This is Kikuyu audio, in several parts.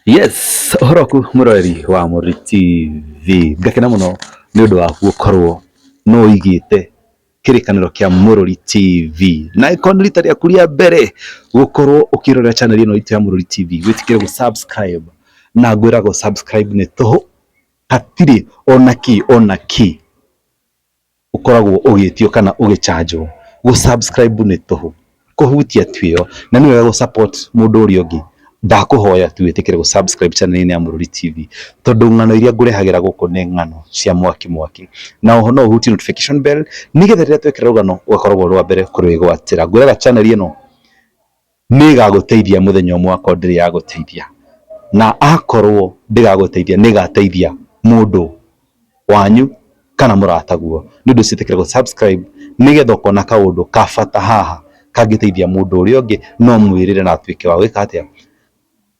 Yes, ũhoro waku mũroreri wa Mũrori TV, ngakena mũno nĩ ũndũ waku gũkorwo no ũigĩte kĩrĩkanĩro kĩa Mũrori TV, na ĩkorwo nĩ rita rĩaku rĩa mbere gũkorwo ũkĩrorera channel ĩno itũ ya Mũrori TV, wĩtĩkĩre gũ subscribe, na ngwĩra gũ subscribe nĩ tũhũ, hatirĩ ona kĩ ona kĩ ũkoragwo ũgĩtio kana ũgĩchanjwo. Gũ subscribe nĩ tũhũ, kũhutia tu ĩyo, na nĩ wega gũ support mũndũ ũrĩa ũngĩ. Ndakũhoya tu wĩtĩkĩre gũ subscribe channel ĩno ya Mũrũri TV, tondũ ng'ano iria ngũrehagĩra gũkũ nĩ ng'ano cia mwaki mwaki. Na oho no ũhutie notification bell, nĩgetha rĩrĩa twekĩra rũgano ũgakoragwo ũrĩ wa mbere kũrwĩgwatĩra. Ngwĩraga channel ĩno nĩ ĩgagũteithia mũthenya ũmwe akorwo ndĩrĩ yagũteithia, na akorwo ndĩgagũteithia nĩ ĩgateithia mũndũ wanyu kana mũrataguo. Nĩ ũndũ ũcio ĩtĩkĩra gũ subscribe nĩgetha ũkona kaũndũ ka bata haha kangĩteithia mũndũ ũrĩa ũngĩ, no mwĩrĩre na atuĩke wa gwĩka atĩa.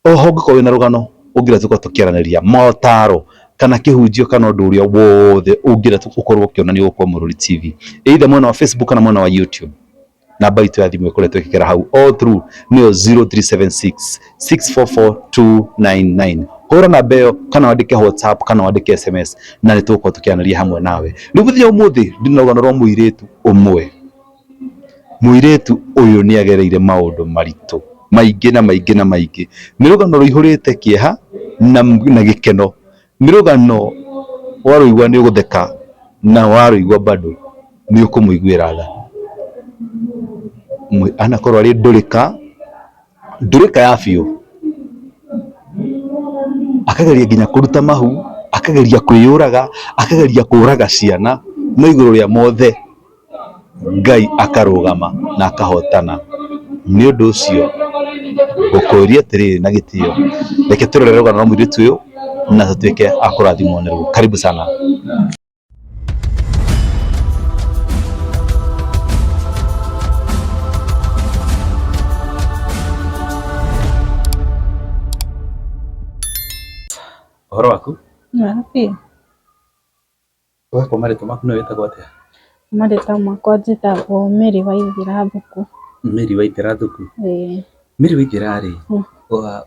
Oho ũngĩkorwo wĩna rũgano ũngĩenda tũkorwo tũkĩaranĩria, motaro kana kĩhunjio kana ũndũ ũrĩa wothe ũngĩenda ũkorwo ũkĩonanio gũkũ Mũrũri TV, either mwena wa Facebook kana mwena wa YouTube, namba itũ ya thimũ ĩkoretwo ĩkĩgera hau all through nĩyo 0376 644 299. Hũra namba ĩyo kana wandĩke WhatsApp kana wandĩke SMS na nĩ tũgũkorwo tũkĩaranĩria hamwe nawe. Rĩu mũthenya ũmũthĩ ndĩna rũgano rwa mũirĩtu ũmwe. Mũirĩtu ũyũ nĩ agereire maũndũ maritũ maingĩ na maingĩ na maingĩ. Nĩ rũgano rũihũrĩte kĩeha na gĩkeno. Nĩ rũgano warũigua nĩ ũgũtheka na warũigua bado nĩ ũkũmũiguĩra tha. Anakorwo arĩ ndũrĩka, ndũrĩka ya biũ. Akageria nginya kũruta mahu, akageria kwĩyũraga, akageria kũraga ciana, no igũrũ rĩa mothe Ngai akarũgama na akahotana. Nĩ ũndũ ũcio ngũkũria atĩrĩrĩ na gĩtĩo, reke tũrore rũgano rwa mũirĩtu ũyũ na tũtuĩke a kũrathimwo nĩruo. Karibu sana. Ũhoro waku? Mwega biũ. Ũgakwa marĩtwa maku nĩ wĩtagwo atĩa? Marĩtwa makwa njĩtagwo Mary Waithera Thuku. Mary Waithera Thuku? Ĩĩ. Mary Waithera rĩ,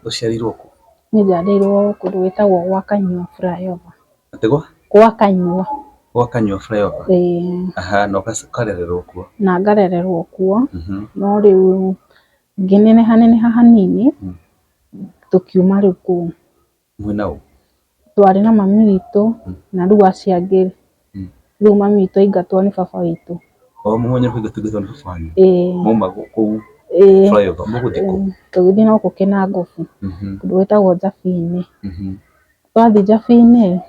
ũciarĩirwo kũ? Niĩ njiarĩirwo kũndũ gwĩtagwo gwa Kanyua flyover. Atĩ gwa? Gwa Kanyua. Gwa Kanyua flyover? Ĩĩ. Aha, na ũkarererwo kuo? Na ngarererwo kuo, no rĩu ngĩneneha neneha hanini, tũkiuma rĩu kũu. Mwĩna ũ? Twarĩ na mami witũ na rĩu acio angĩ, rĩu mami witũ aingatwo nĩ baba witũ. O mũmenya kũingatwo nĩ baba wanyu? Ĩĩ. Mauma kũu Ĩĩ. flyover mũgũthiĩ kũ? Tũgĩthiĩ na gũkũ Kĩnangobu, kũndũ gwĩtagwo Njabĩ-inĩ. Twathiĩ Njabĩ-inĩ,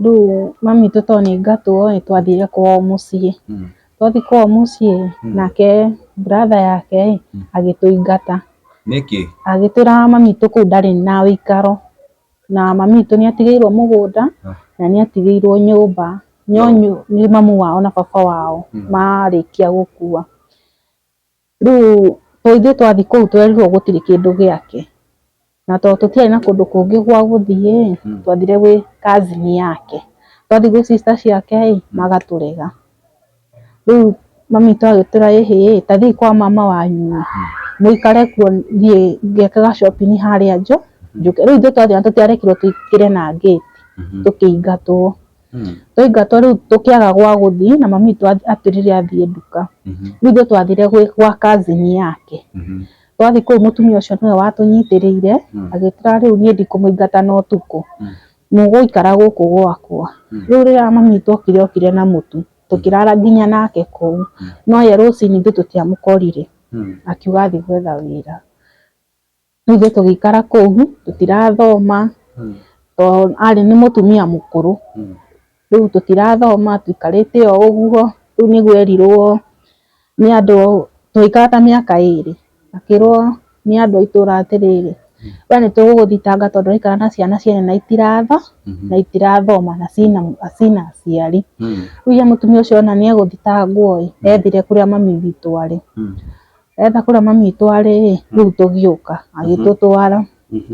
rĩu mami witũ tondũ nĩ aingatwo ĩ, twathire kwao mũciĩ. Twathiĩ kwao mũciĩ, nake brother yake ĩ, agĩtũingata. Nĩkĩ? Agĩtwĩra mami witũ kũu ndarĩ na ũikaro, na mami witũ nĩ atigĩirwo mũgũnda, na nĩ atigĩirwo nyũmba, no nĩ mamu wao na baba wao marĩkia gũkua. Rĩu ithuĩ twathiĩ kũu twerirwo gũtirĩ kĩndũ gĩake, na tondũ tũtiarĩ na kũndũ kũngĩ gwa gũthiĩ ĩ, twathire gwĩ cousin yake, twathiĩ gwĩ sister ciake ĩ, magatũrega. Rĩu mami witũ agĩtwĩra ĩhĩ ta thiĩi kwa mama wanyu ĩ, mũikare kuo thiĩ ngeke ga shopping harĩa njũke. Rĩu ithuĩ twathiĩ na tũtiarekirwo tũingĩre na gate, tũkĩingatwo. Twaingatwo rĩu tũkĩaga gwa gũthiĩ na mami witũ atwĩrire athiĩ nduka. Rĩu ithuĩ twathire gwa cousin yake. Twathiĩ kũu mũtumia ũcio nĩwe watũnyitĩrĩire, agĩtwĩra rĩu niĩ ndikũmũingata na ũtukũ, mũgũikara gũkũ gwakwa. Rĩu rĩrĩa mami witũ okire okire na mũtu, tũkĩrara nginya nake kũu. No ye rũcinĩ ithuĩ tũtiamũkorire, akiuga athiĩ gwetha wĩra. Rĩu ithuĩ tũgĩikara kũu tũtirathoma, tondũ arĩ nĩ mũtumia mũkũrũ, rĩu tũtirathoma tũikarĩte o ũguo, rĩu nĩguo erirwo nĩ andũ, tũgĩikara ta mĩaka ĩrĩ, akĩrwo nĩ andũ a itũra atĩrĩrĩ, we nĩ tũgũgũthitanga tondũ ũraikara na ciana ciene na na itirathoma na ciina aciari. Rĩu ye mũtumia ũcio ona nĩ egũthitangwo ĩ, ethire kũrĩa mami witũ arĩ. Etha kũrĩa mami witũ arĩ ĩ, rĩu tũgĩũka agĩtũtwara,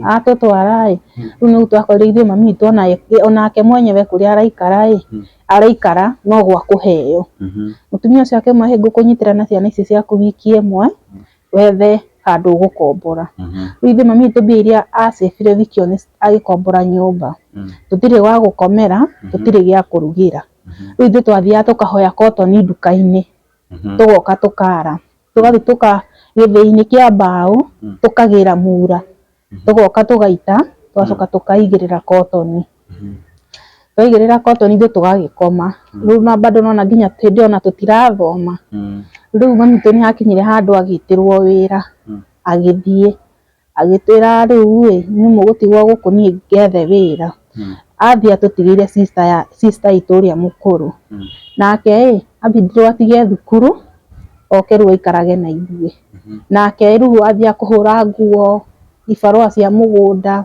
atũtwara ĩ, rĩu nĩguo twakorire ithuĩ mami witũ onake mwenyewe kũrĩa araikara ĩ, araikara no gwa kũheo. Mũtumia ũcio akĩmwĩra hĩ ngũkũnyitĩra na ciana ici ciaku wiki ĩmwe, wethe Handũ ũgũkombora. Rĩu ithuĩ mami witũ mbia iria acĩbire wiki ĩyo agĩkombora nyũmba, tũtirĩ gwa gũkomera, tũtirĩ gĩa kũrugĩra. Rĩu ithuĩ twathiaga tũkahoya kotoni nduka-inĩ, tũgoka tũkara, tũgathiĩ tũka gĩthĩi-inĩ kĩa mbaũ, tũkagĩra mura, tũgoka tũgaita, tũgacoka tũkaigĩrĩra kotoni. Twaigĩrĩra kotoni ithuĩ tũgagĩkoma. Rĩu na bado nĩwona nginya hĩndĩ ĩyo ona tũtirathoma. Rĩu mami witũ nĩ hakinyire handũ agĩtĩrwo wĩra, agĩthiĩ, agĩtwĩra rĩu ĩ, inyuĩ mũgũtigwo gũkũ niĩ ngethe wĩra. Athiĩ atũtigĩire sister ya sister itũ ũrĩa mũkũrũ. Nake ĩ, ambindirwo atige thukuru, oke rĩu aikarage na ithuĩ. Nake rĩu athiaga kũhũra nguo, ibarũa cia mũgũnda.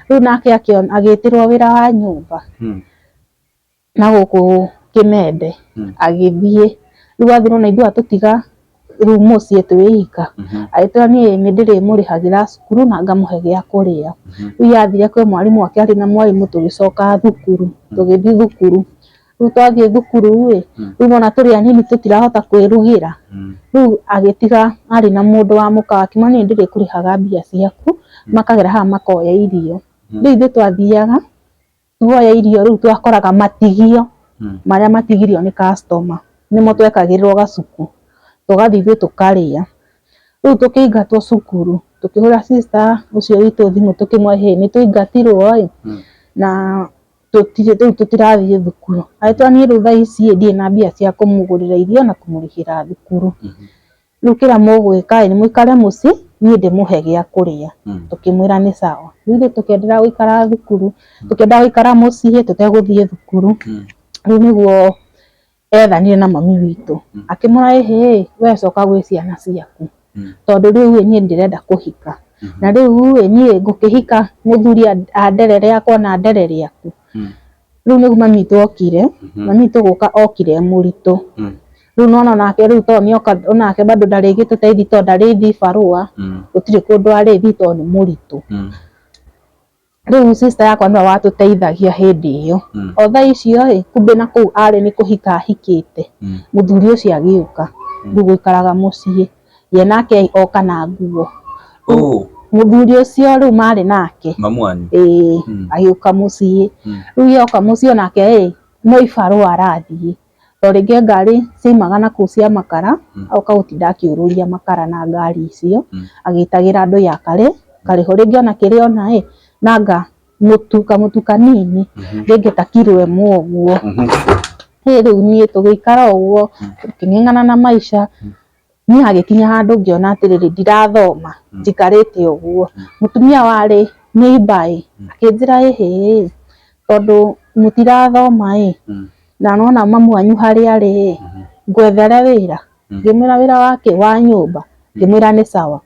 Rĩu nake agĩtĩrwo wĩra wa nyũmba na gũkũ Kĩmende, agĩthiĩ. Rĩu athiĩ nĩwona ithuĩ atũtiga rĩu mũciĩ twĩ ika. Agĩtwĩra niĩ nĩ ndĩrĩmũrĩhagĩra cukuru na ngamũhe gĩa kũrĩa. Rĩu athire kwĩ mwarimũ wake, arĩ na mwarimũ tũgĩcoka thukuru, tũgĩthiĩ thukuru. Rĩu twathiĩ thukuru ĩ, rĩu nĩwona tũrĩ anini tũtirahota kwĩrugĩra. Rĩu agĩtiga arĩ na mũndũ wa mũkawa akiuga niĩ ndĩrĩkũrĩhaga mbia ciaku, makagera haha makoya irio. Rĩu ithuĩ twathiaga tuoya irio rĩu twakoraga matigio marĩa matigirio nĩ customer nĩmo twekagĩrĩrwo gacuku, tũgathiĩ ithuĩ tũkarĩa. Rĩu tũkĩingatwo cukuru, tũkĩhũra sister ũcio witũ thimũ tũkĩmwĩra hĩ nĩ tũingatirwo ĩ, na tũtirĩ rĩu tũtirathiĩ thukuru. Agĩtwĩra niĩ rĩu thaa ici ĩ ndirĩ na mbia cia kũmũgũrĩra irio na kũmũrĩhĩra thukuru. Rĩu kĩrĩa mũgwĩka ĩ, nĩ mũikare mũciĩ niĩ ndĩmũhe gĩa kũrĩa. Tũkĩmwĩra nĩ sawa. Rĩu ithuĩ tũkĩenderea gũikara thukuru, tũkĩenderea gũikara mũciĩ tũtegũthiĩ thukuru. Rĩu nĩguo ethanire na mami witũ, akĩmwĩra ĩhĩ we coka gwĩ ciana ciaku, tondũ rĩu ĩ niĩ ndĩrenda kũhika. Na rĩu ĩ niĩ ngũkĩhika mũthuri anderere akwa na anderere aku. Rĩu nĩguo mami witũ okire, mami witũ gũka okire e mũritũ. Rĩu nĩwona onake rĩu tondũ nĩoka onake bado ndarĩgĩtũteithia tondũ ndarĩthiĩ barũa, gũtirĩ kũndũ arĩthiĩ tondũ nĩ mũritũ. Rĩu sister yakwa nĩwe watũteithagia hĩndĩ ĩyo. O thaa icio ĩ, kumbe na kũu arĩ nĩ kũhika ahikĩte. Mũthuri ũcio agĩũka, rĩu gũikaraga mũciĩ. Ye nake oka na nguo. Mũthuri ũcio rĩu marĩ nake. Mamu wanyu? Ĩĩ, agĩũka mũciĩ. Rĩu ye oka mũciĩ onake ĩ, no ibarũa arathiĩ. Tondũ rĩngĩ ngari ciaumaga na kũu cia makara, agoka gũtinda akĩũrũria makara na ngari icio, agĩtagĩra andũ ya karĩ karĩho. Rĩngĩ ona kĩrĩa ona ĩ, nanga mũtu kamũtu kanini, rĩngĩ ta kiro ĩmwe ũguo. Ĩ rĩu niĩ tũgĩikara ũguo, tũkĩng'eng'ana na maica, niĩ hagĩkinya handũ ngĩona atĩrĩrĩ ndirathoma, njikarĩte ũguo. Mũtumia warĩ neighbour ĩ, akĩnjĩra ĩhĩ, tondũ mũtirathoma ĩ, na nĩwona mamu wanyu harĩa arĩ ĩ, ngwethere wĩra. Ngĩmwĩra wĩra wake wa nyũmba, ngĩmwĩra nĩ sawa.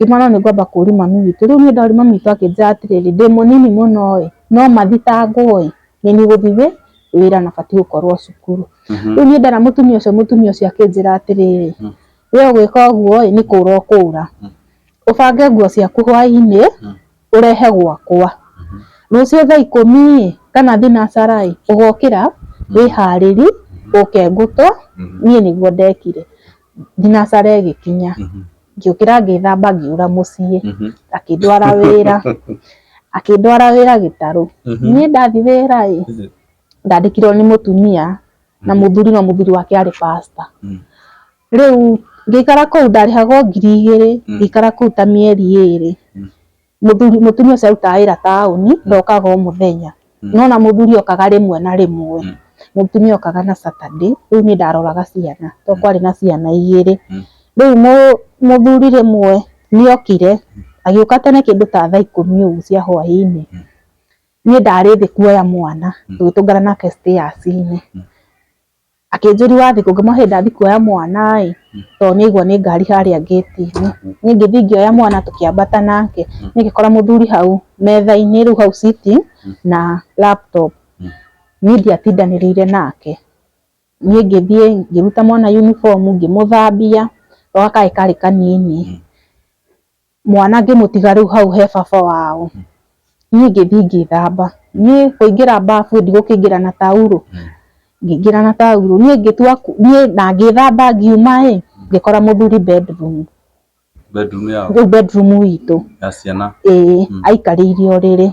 Ngĩmwĩra no nĩngwamba kũria mami witũ. Rĩu niĩ ndaũria mami witũ akĩnjĩra atĩrĩrĩ, ndĩ mũnini mũno ĩ, no mathitangwo ĩ, nĩ niĩ gũthiĩ wĩra na batiĩ gũkorwo cukuru. Rĩu niĩ ndera mũtumia ũcio, mũtumia ũcio akĩnjĩra atĩrĩrĩ, we ũgwĩka ũguo ĩ, nĩ kũra ũkũra. Ũbange nguo ciaku hwainĩ, ũrehe gwakwa. Rũciũ thaa 10 ĩ, kana thinacara ĩ, ũgokĩra wĩharĩri, ũke ngũtwa, niĩ nĩguo ndekire. Thinacara ĩgĩkinya, ngĩũkĩra ngĩthamba ngĩũra mũciĩ, akĩndwara wĩra, akĩndwara wĩra gĩtarũ. Niĩ ndathiĩ wĩra ĩ, ndandĩkirwo nĩ mũtumia na mũthuri no mũthuri wake arĩ pastor. Rĩu ngĩikara kũu ndarĩhagwo 2000, ngĩikara kũu ta mĩeri 2. Mũthuri mũtumia ũcio arutaga wĩra taũni, ndokaga o mũthenya. No na mũthuri okaga rĩmwe na rĩmwe. Mũtumia okaga na Saturday, rĩu niĩ ndaroraga ciana, tondũ kwarĩ na ciana 2. Rĩu mũthuri rĩmwe nĩokire, agĩũka tene kĩndũ ta thaa 10 ũguo cia hwaĩ-inĩ. Niĩ ndarĩ thĩ kuoya mwana, tũgĩtũngana nake stairs-inĩ. Akĩnjũria wathiĩ kũ, ngĩmwĩra hĩ ndathiĩ kuoya mwana ĩ, tondũ nĩaigua nĩ ngari harĩa ngĩti-inĩ. Niĩ ngĩthiĩ ngĩoya mwana tũkĩambata nake, niĩ ngĩkora mũthuri hau metha-inĩ rĩu hau sitting na laptop. Niĩ ndiatindanĩrĩire nake. Niĩ ngĩthiĩ ngĩruta mwana uniform, ngĩmũthambia, tondũ gaka karĩ kanini. Mwana ngĩmũtiga rĩu hau he baba wao. Niĩ ngĩthiĩ ngĩthamba. Niĩ kũingĩra bafu ndigũkĩingĩra na taurũ. Ngĩingĩra na taurũ. Niĩ ngĩtua niĩ na ngĩthamba ngiuma ĩ, ngĩkora mũthuri bedroom. Bedroom yao. Rĩu bedroom itũ ya ciana. Ĩĩ, aikarĩire ũrĩrĩ.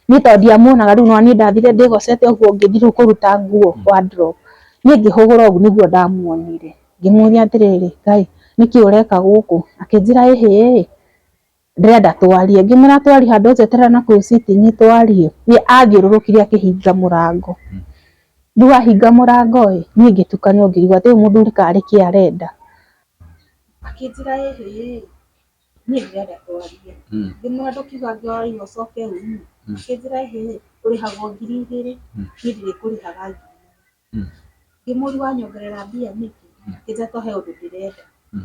Niĩ tondũ ndiamuonaga rĩu, no niĩ ndathire ndĩgocete ũguo, ngĩthiĩ rĩu kũruta nguo wardrobe. Niĩ ngĩhũgũra ũguo nĩguo ndamuonire, ngĩmũria atĩrĩrĩ, "Ngai, nĩkĩ ũreka gũkũ?" Akĩnjĩra, "Ĩhĩ, ndĩrenda twarie." Ngĩmwĩra, "Twarie handũ njeterera na kũu sitting twarie." Niĩ athiũrũrũkire akĩhinga mũrango. Rĩu ahinga mũrango ĩ, niĩ ngĩtukana, ngĩigua atĩ ũyũ mũthuri karĩ kĩ arenda. Akĩnjĩra, "Ĩhĩ, niĩ ndĩrenda twarie." Ngĩmwĩra, "Ndũkiuga ngĩwaria ũcoke ume." Akĩnjĩra, "Ĩhĩ, ũrĩhagwo 2000, niĩ ndirĩkũrĩhaga 4000." Ngĩmũria, "Wanyongerera mbia nĩkĩ?" Akĩnjĩra, "To he ũndũ ndĩrenda."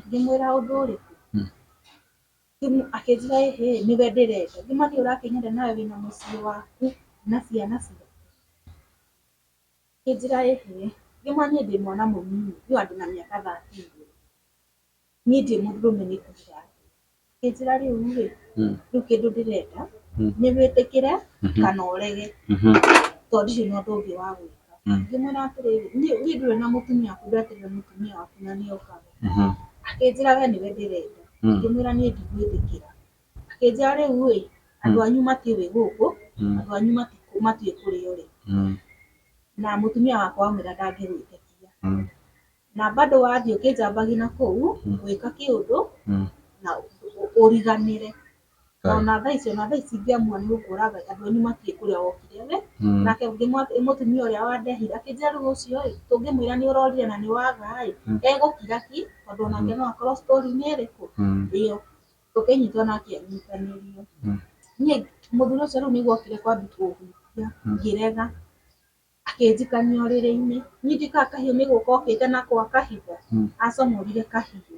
Ngĩmwĩra, "Ũndũ ũrĩkũ?" Akĩnjĩra, "Ĩhĩ, nĩwe ndĩrenda." Ngĩmwĩra, "Niĩ ũrakĩnyenda nawe wĩna mũciĩ waku na ciana ciaku?" Akĩnjĩra, "Ĩhĩ." Ngĩmwĩra, "Niĩ ndĩ mwana mũnini, niĩ ndĩna mĩaka 13, niĩ ndĩ mũndũrũme, nĩ kuga atĩa?" Akĩnjĩra, "Rĩu rĩ, rĩu kĩndũ ndĩrenda nĩ wĩtĩkĩre kana ũrege, tondũ ndirĩ na ũndũ ũngĩ wa gwĩka." Ngĩmwĩra atĩrĩrĩ, "Niĩ ndũrĩ na mũtumia waku, ndeterere mũtumia waku na nĩ okaga." Akĩnjĩra, "We nĩwe ndĩrenda." Ngĩmwĩra, "Niĩ ndigwĩtĩkĩra." Akĩnjĩra, "Rĩu ĩ, andũ anyu matiũĩ gũkũ, andũ anyu matiũĩ kũrĩa ũrĩ, na mũtumia wakwa wamwĩra ndangĩgwĩtĩkia, na bado wathiĩ ũkĩnjambagia na kũu gwĩka kĩũndũ na ũriganĩre ona thaa ici, ona thaa ici ingĩamua nĩ gũkũraga, andũ anyu matiũĩ kũrĩa wokire we." Nake mũtumia ũrĩa wandehire akĩnjĩra, "Rĩu ũcio ĩ, tũngĩmwĩra nĩ ũrorire na nĩ waga ĩ, egũkira ki, tondũ onake no akorwo story-inĩ ĩrĩkũ ĩyo." Tũkĩnyitwo nake anyitanĩrio. Niĩ mũthuri ũcio rĩu nĩguo okire kwambi kũhutia, ngĩrega, akĩnjikania ũrĩrĩ-inĩ. Niĩ ndiũĩ kahiũ nĩ gũka okĩte nako akahitha. Acomorire kahiũ,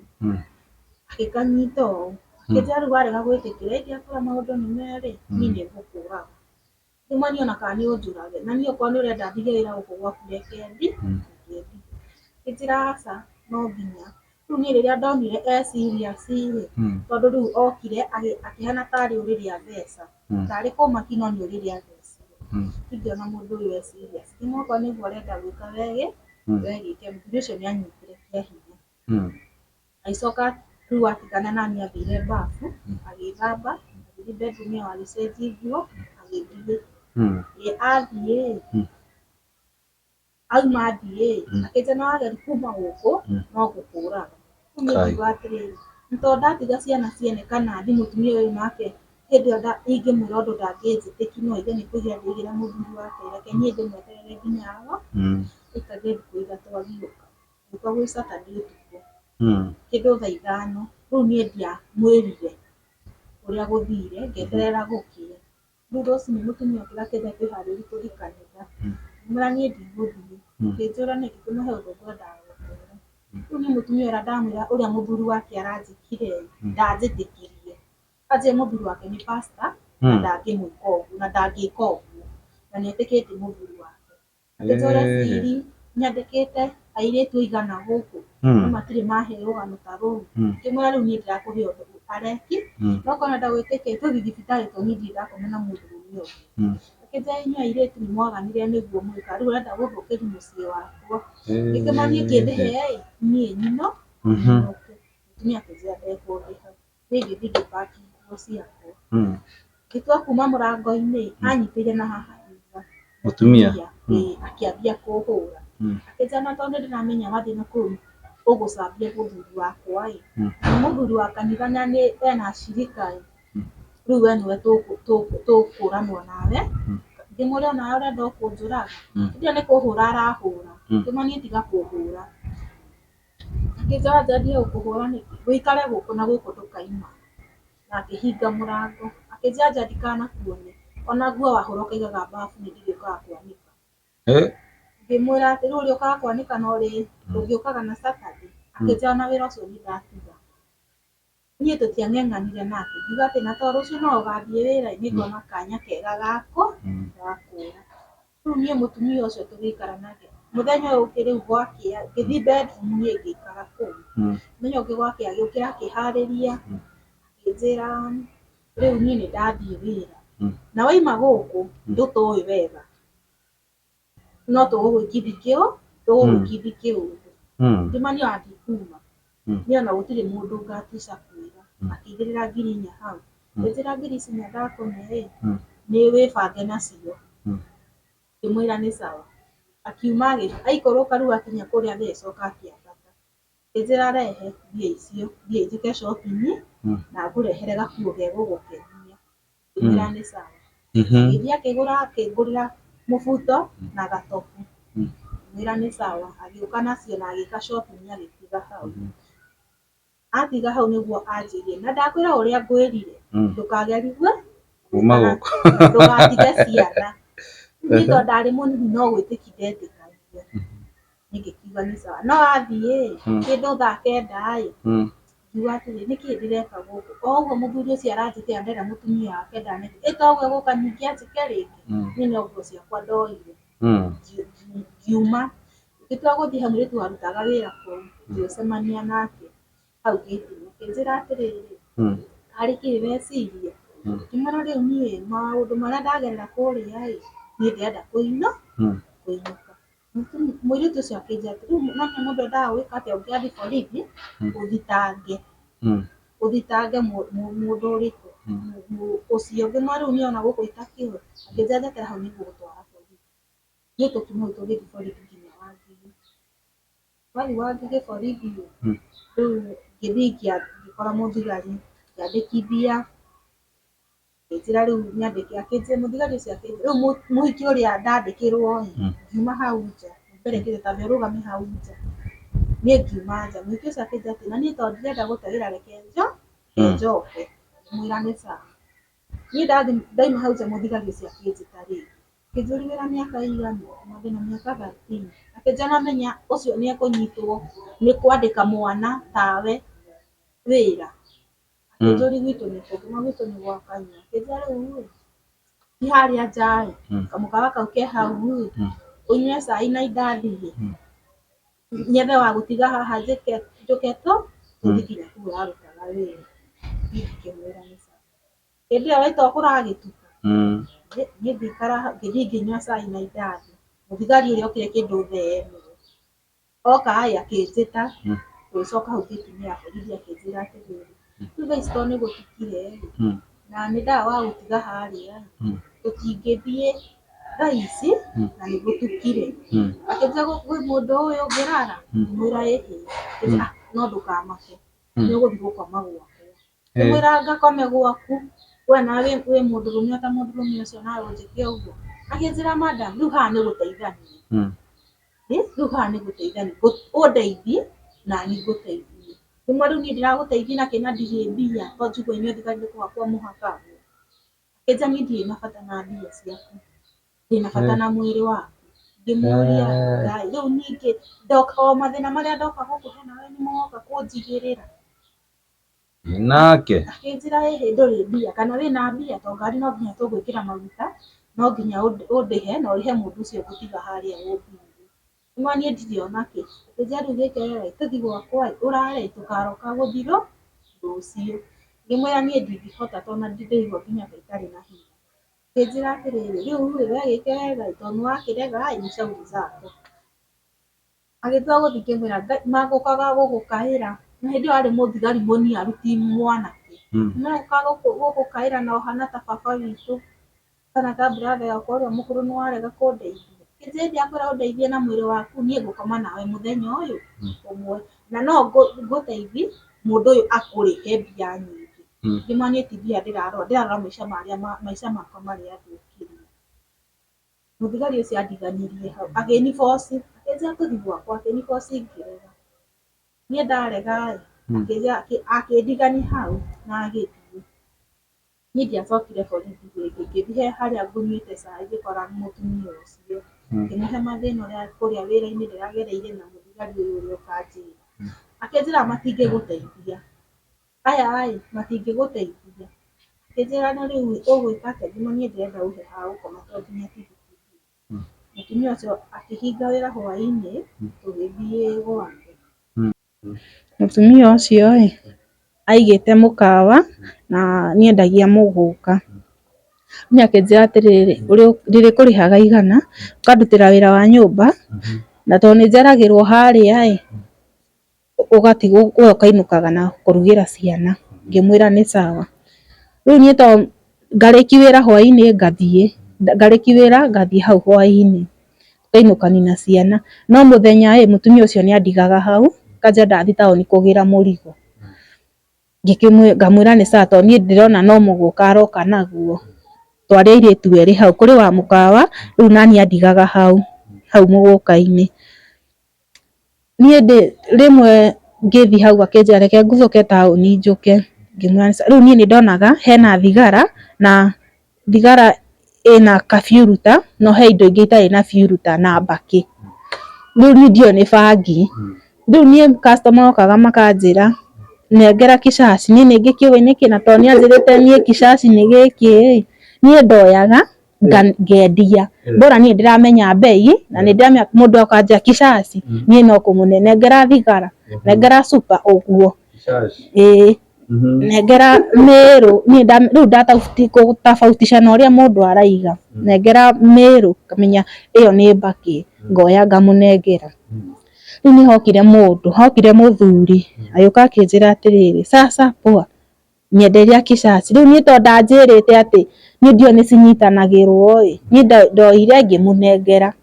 agĩkanyita ũũ, akĩnjĩra, "Rĩu warega gwĩtĩkĩra, ĩndĩ akorwo maũndũ nĩ merĩ, niĩ nĩ ngũkũraga." Ngĩmwĩra, "Niĩ ona kana nĩ ũnjũrage, na niĩ okorwo nĩ ũrenda ndige wĩra gũkũ gwaku, reke ndi reke ndige." Akĩnjĩra, "Aca, no nginya." Rĩu niĩ rĩrĩa ndonire e serious rĩ, tondũ rĩu okire akĩhana tarĩ ũrĩrĩ atheca, tarĩ kũmaki, no nĩ ũrĩrĩ athecire. Ingĩona mũndũ ũyũ e serious, ngĩmwĩra, "Okorwo nĩguo ũrenda gwĩka, wege wegĩke." Mũthuri ũcio nĩ anyitire kĩa hinya. Agĩcoka rĩu atigana nani, athire bafu agĩthamba, agĩthiĩ bedroom yao, agĩcenjia nguo, agĩthiĩ. Ĩ athiĩ, auma athiĩ, akĩnjĩra, "No wageria kuma gũkũ, no ngũkũraga." Rĩu niĩ ngiuga atĩrĩrĩ, nĩ tondũ ndatiga ciana ciene kana thi mũtumia ũyũ nake hĩndĩ ĩyo ingĩmwĩra ũndũ ndangĩnjĩtĩkia, no aigue nĩ kũigĩra ndĩigĩra mũthuri wake, reke niĩ ndĩmweterere nginya ago aikarire thikũ 3 agĩũka. Agĩũka gwĩ Saturday ũtukũ kĩndũ thaa 5. Rĩu niĩ ndiamwĩrire ũrĩa gũthire, ngĩeterera gũkĩe. Rĩu rũcinĩ mũtumia okĩra akĩnjĩra twĩharĩrie tũthiĩ kanitha. Ngĩmwĩra, "Niĩ ndigũthiĩ." Akĩnjũra nĩkĩ, ngĩmwĩra, "He ũndũ ngwendaga gũkwĩra." Rĩu niĩ mũtumia ũrĩa ndamwĩra ũrĩa mũthuri wake aranjĩkire, ndanjĩtĩkirie. Anjĩrire mũthuri wake nĩ pastor na ndangĩmwĩka ũguo na ndangĩka ũguo, na nĩ etĩkĩtie mũthuri wake. Akĩnjũra, "Siri nyandĩkĩte airĩtu aigana gũkũ no matirĩ mahe rũgano ta rũu." Ngĩmwĩra, "Rĩu niĩ ndĩrakũhe ũndũ areki, no korwo nĩũrenda gwĩtĩkia, tũthiĩ thibitarĩ tondũ niĩ ndirĩ ndakoma na mũndũrũme ũngĩ." Akĩnjĩra, "Inyuĩ airĩtu nĩ mwaganire nĩguo mwĩkaga, rĩu ũrenda gũthũkĩria mũciĩ wakwa." Ngĩkĩmwĩra, "Niĩ kĩndĩhe ĩ niĩ nyino nyinũke." Mũtumia akĩnjĩra ndekũndĩha. Niĩ ngĩthiĩ ngĩpaki nguo ciakwa. Ngĩtua kuma mũrango-inĩ, anyitĩire na haha thutha. Mũtumia? Ĩĩ, akĩambia kũhũra. Akĩnjĩra, "Na tondũ nĩndĩramenya wathiĩ na kũu ũgũcambia mũthuri wakwa ĩ, na mũthuri wa kanitha na nĩ ena ashirika ĩ, rĩu we nĩwe tũkũranwo nawe." Ngĩmũria, "Onawe ũrenda o kũnjũraga?" Hĩndĩ ĩyo nĩ kũhũra arahũra. Ngĩmwĩra, "Niĩ tiga kũhũra." Akĩnjĩra, "Wanja ndige gũkũhũra nĩkĩ? Ũikare gũkũ na gũkũ ndũkaima." Na akĩhinga mũrango. Akĩnjĩra, "Anja ndikanakuone, ona nguo wahũra ũkaigaga bafu nĩ ndĩrĩũkaga kwanĩka." Ngĩmwĩra atĩ rĩu ũrĩũkaga kwanĩka na ũrĩ ũngĩũkaga na Saturday. Akĩnjĩra ona wĩra ũcio nĩ ndatiga. Niĩ tũtiang'eng'anire nake, ngiuga atĩ na tondũ rũciũ no ũgathiĩ wĩra, nĩ ngona kanya kega gako gakũra. Rĩu niĩ mũtumia ũcio tũgĩikara nake, mũthenya ũyũ ũngĩ rĩu gwakĩa, ngĩthiĩ bedroom niĩ ngĩikara kũu. Mũthenya ũngĩ gwakĩa agĩũkĩra akĩharĩria, akĩnjĩra, "Rĩu niĩ nĩ ndathiĩ wĩra, na waima gũkũ ndũtũĩ wega, no tũgũgwĩkithi kĩo tũgũgwĩkithi kĩũndũ." Ngĩmwĩra, "Niĩ ona ndikuma, niĩ ona gũtirĩ mũndũ ngatica kwĩra." Akĩigĩrĩra 4,000 hau. Ngĩnjĩra 4,000 ndakũne ĩ, nĩ wĩbange nacio. Ngĩmwĩra nĩ sawa. Akiuma aikũrũka rĩu akinya kũrĩa thĩ agĩcoka akĩambata. Akĩnjĩra rehe mbia icio, thiĩ njĩke shopping na ngũrehere gakuo gegũgũkenia. Ngĩmwĩra nĩ sawa. Agĩthiĩ akĩgũra akĩngũrĩra mũbuto na gatobu. Ngĩmwĩra nĩ sawa. Agĩũka nacio na agĩka shopping agĩtiga hau. Atiga hau nĩguo anjĩrire na ndakwĩra ũrĩa ngwĩrire ndũkagerigwe kuma gũkũ ndũgatige ciana. Niĩ tondũ ndarĩ mũnini no gwĩtĩkia ndetĩkagia. Niĩ ngĩkiuga nĩ sawa. No athiĩ kĩndũ thaa 9 ĩ, ngiuga atĩrĩ nĩkĩĩ ndĩreka gũkũ? O ũguo mũthuri ũcio aranjĩkĩra ndĩrenda mũtumia wake ndaneke. Ĩ to ũguo egũka ningĩ anjĩke rĩngĩ? Niĩ no nguo ciakwa ndoire. Ngiuma. Ngĩtua gũthiĩ hau mũirĩtu warutaga wĩra kũu ngĩcemania nake hau gate-inĩ akĩnjĩra atĩrĩrĩ, harĩ kĩĩ weciria? Ngĩmwĩra rĩu niĩ maũndũ marĩa ndagerera kũrĩa ĩ, niĩ ndĩrenda kũinũka. Mũirĩtu ũcio akĩnjĩra atĩrĩ, rĩu no nginya mũndũ endaga gwĩka atĩa ũngĩathiĩ borithi ũthitange, ũthitange mũndũ ũrĩkũ ũcio. Ngĩmwĩra rĩu niĩ ona gũkũ itakĩũĩ. Akĩnjĩra njeterera hau nĩngũgũtwara borithi. Niĩ tũkiuma hau tũgĩthiĩ borithi nginya Wangigĩ. Twathiĩ Wangigĩ borithi ĩ, rĩu ngĩthiĩ ngĩkora mũthigari ngĩandĩkithia, akĩnjĩra rĩu nyandĩke, akĩnjĩra mũthigari ũcio akĩnjĩra rĩu mũhiki ũrĩa ndandĩkĩrwo ĩ, ngiuma hau nja, mbere ngĩte tambe ũrũgame hau nja. Niĩ ngiuma nja, mũhiki ũcio akĩnjĩra atĩ na niĩ tondũ ndirenda gũte wĩra reke njoke. Ngĩmwĩra nĩ sawa. Niĩ ndathiĩ ndauma hau nja mũthigari ũcio akĩnjĩta rĩngĩ. Akĩnjũria wĩna mĩaka ĩigana, ngĩmwĩra ndĩna mĩaka 13. Akĩnjĩra nĩwamenya ũcio nĩ ekũnyitwo nĩ kwandĩka mwana tawe wĩra. Akĩnjũria gwitũ nĩkũ, ngĩmwĩra gwitũ nĩ gwa Kanyua. Akĩnjĩra rĩu ĩ, ti harĩa nja ĩ, kamũkawa kau ke hau ĩ, ũnyue cai na indathi ĩ, nyethe wa gũtiga haha njĩke njũke tũthiĩ nginya kũu ũrarutaga wĩra. Niĩ ngĩkĩmwĩra nĩ sawa. Hĩndĩ ĩyo ĩ to kũragĩtuka, niĩ ngĩikara hau ngĩthiĩ ngĩnyua cai na indathi. Mũthigari ũrĩa okire kĩndũ thaa 1 oka ĩ akĩnjĩta, tũgĩcoka hau gate-inĩ ya borithi akĩnjĩra atĩrĩrĩ, rĩu thaa ici tondũ nĩ gũtukire ĩ, na nĩ ndaga wa gũtiga harĩa ĩ, tũtingĩthiĩ thaa ici na nĩ gũtukire. Akĩnjĩra gwĩ mũndũ ũyũ ũngĩrara? Ngĩmwĩra ĩhĩ. Akĩnjĩra no ndũkamake nĩ ũgũthiĩ gũkoma gwakwa. Ngĩmwĩra ngakome gwaku we nawe wĩ mũndũrũme ota mũndũrũme ũcio nawe ũnjĩke ũguo. Akĩnjĩra madam rĩu haha nĩ gũteithania, rĩu haha nĩ gũteithania, ũndeithie nani ngũteithie. Ngĩmwĩra rĩu niĩ ndĩragũteithia nakĩ na ndirĩ mbia to njigue inyuĩ thigari nĩ kũhakwo mũhakagwo. Akĩnjĩra niĩ ndirĩ na bata na mbia ciaku, ndĩna bata na mwĩrĩ waku. Ngĩmũria Ngai rĩu ningĩ ndoka o mathĩna marĩa ndoka gũkũ he nawe nĩmo woka kũnjigĩrĩra. Nake Akĩnjĩra ĩhĩ ndũrĩ mbia kana wĩna mbia to ngari no nginya tũgwĩkĩra maguta no nginya ũndĩhe na ũrĩhe mũndũ ũcio ngũtiga harĩa ũnguĩre. Ngĩmwĩra niĩ ndirĩ ona kĩ. Akĩnjĩra rĩu gĩke wega tũthiĩ gwakwa ĩ ũrare tũkaroka gũthiĩ rũciũ. Ngĩmwĩra niĩ ndingĩhota tondũ ona ndĩraigua nginya ta itarĩ na hinya. Akĩnjĩra atĩrĩrĩ rĩu ĩ we gĩke wega ĩ tondũ nĩ wakĩrega ĩ ni shauri zako. Agĩtua gũthiĩ ngĩmwĩra mangũkaga gũgũkaĩra na hĩndĩ ĩyo arĩ mũthigari mũniaru ti mwanake. Megũkaga gũgũkaĩra na ũhana ta baba witũ kana ta brother yakwa ũrĩa mũkũrũ nĩ warega kũndeithia. Akĩnjĩra ndiakwĩra ũndeithie na mwĩrĩ waku niĩ ngũkoma nawe mũthenya ũyũ ũmwe na no ngũteithie mũndũ ũyũ akũrĩhe mbia nyingĩ. Ngĩmwĩra niĩ ti mbia ndĩrarora, ndĩrarora maica marĩa maica makwa marĩa thũkirie. Mũthigari ũcio andiganirie hau akĩniboci akĩnjĩra tũthiĩ gwakwa akĩniboci ngĩrega. Niĩ ndarega ĩ, akĩnjĩra akĩndigania hau na agĩthiĩ. Niĩ ndiacokire borithi rĩngĩ, ngĩthiĩ he harĩa ngũnyuĩte cai ngĩkora mũtumia ũcio. Ngĩmũhe mathĩna ũrĩa kũrĩa wĩra-inĩ ndĩragereire na mũthigari ũyũ ũrĩa ũkanjĩra. Akĩnjĩra matingĩgũteithia, aya ĩ matingĩgũteithia. Akĩnjĩra na rĩu ũgwĩka atĩa? Ngĩmwĩra niĩ ndĩrenda ũhe ha gũkoma to nginya tigiti. Mũtumia ũcio akĩhinga wĩra hwaĩ-inĩ tũgĩthiĩ gwake. Mũtumia ũcio ĩ, aigĩte mũkawa na nĩendagia mũgũka. Niĩ akĩnjĩra atĩrĩrĩ, ndĩrĩkũrĩhaga igana, ũkandutĩra wĩra wa nyũmba, na tondũ nĩ njeragĩrwo harĩa ĩ, ũgatigwo we ũkainũkaga na kũrugĩra ciana. Ngĩmwĩra nĩ sawa. Rĩu niĩ to ngarĩki wĩra hwainĩ ngathiĩ, ngarĩki wĩra ngathiĩ hau hwainĩ tũkainũkani na ciana. No mũthenya ĩ mũtumia ũcio nĩ andigaga hau kanjĩra ndathiĩ taũni kũgĩra mũrigo. Ngamwĩra nĩ sawa tondũ niĩ ndĩrona no mũgũka aroka naguo. Twarĩ airĩtu erĩ hau, kũrĩ wa mũkawa rĩu naniĩ andigaga hau hau mũgũka-inĩ. Niĩ ndĩ rĩmwe ngĩthiĩ hau akĩnjĩra reke nguthũke taũni njũke, ngĩmwĩra nĩ sawa. Rĩu niĩ nĩ ndonaga hena thigara na thigara ĩna kabiuruta no he indo ingĩ itarĩ na biuruta na mbakĩ. Rĩu niĩ ndiũĩ nĩ bangi. Rĩu niĩ customer okaga makanjĩra nengera kicaci, niĩ nĩ ngĩkĩũĩ nĩkĩ na tondũ nĩ anjĩrĩte niĩ kicaci nĩ gĩkĩ ĩ, niĩ ndoyaga ngendia. Bora niĩ ndĩramenya mbei na nĩ ndĩramenya mũndũ akanjĩra kicaci niĩ no kũmũne nengera thigara, nengera cuba ũguo. Ĩĩ nengera mĩrũ niĩ rĩu ndatofautisha na ũrĩa mũndũ araiga, nengera mĩrũ ngamenya ĩyo nĩ mbakĩ ngoya ngamũnengera. Rĩu nĩ hokire mũndũ, hokire mũthuri agĩũka akĩnjĩra atĩrĩrĩ, sasa poa nyenderia kicaci. Rĩu niĩ tondũ ndanjĩrĩte atĩ niĩ ndiũĩ nĩ cinyitanagĩrwo ĩ, niĩ ndoire ngĩmũnengera,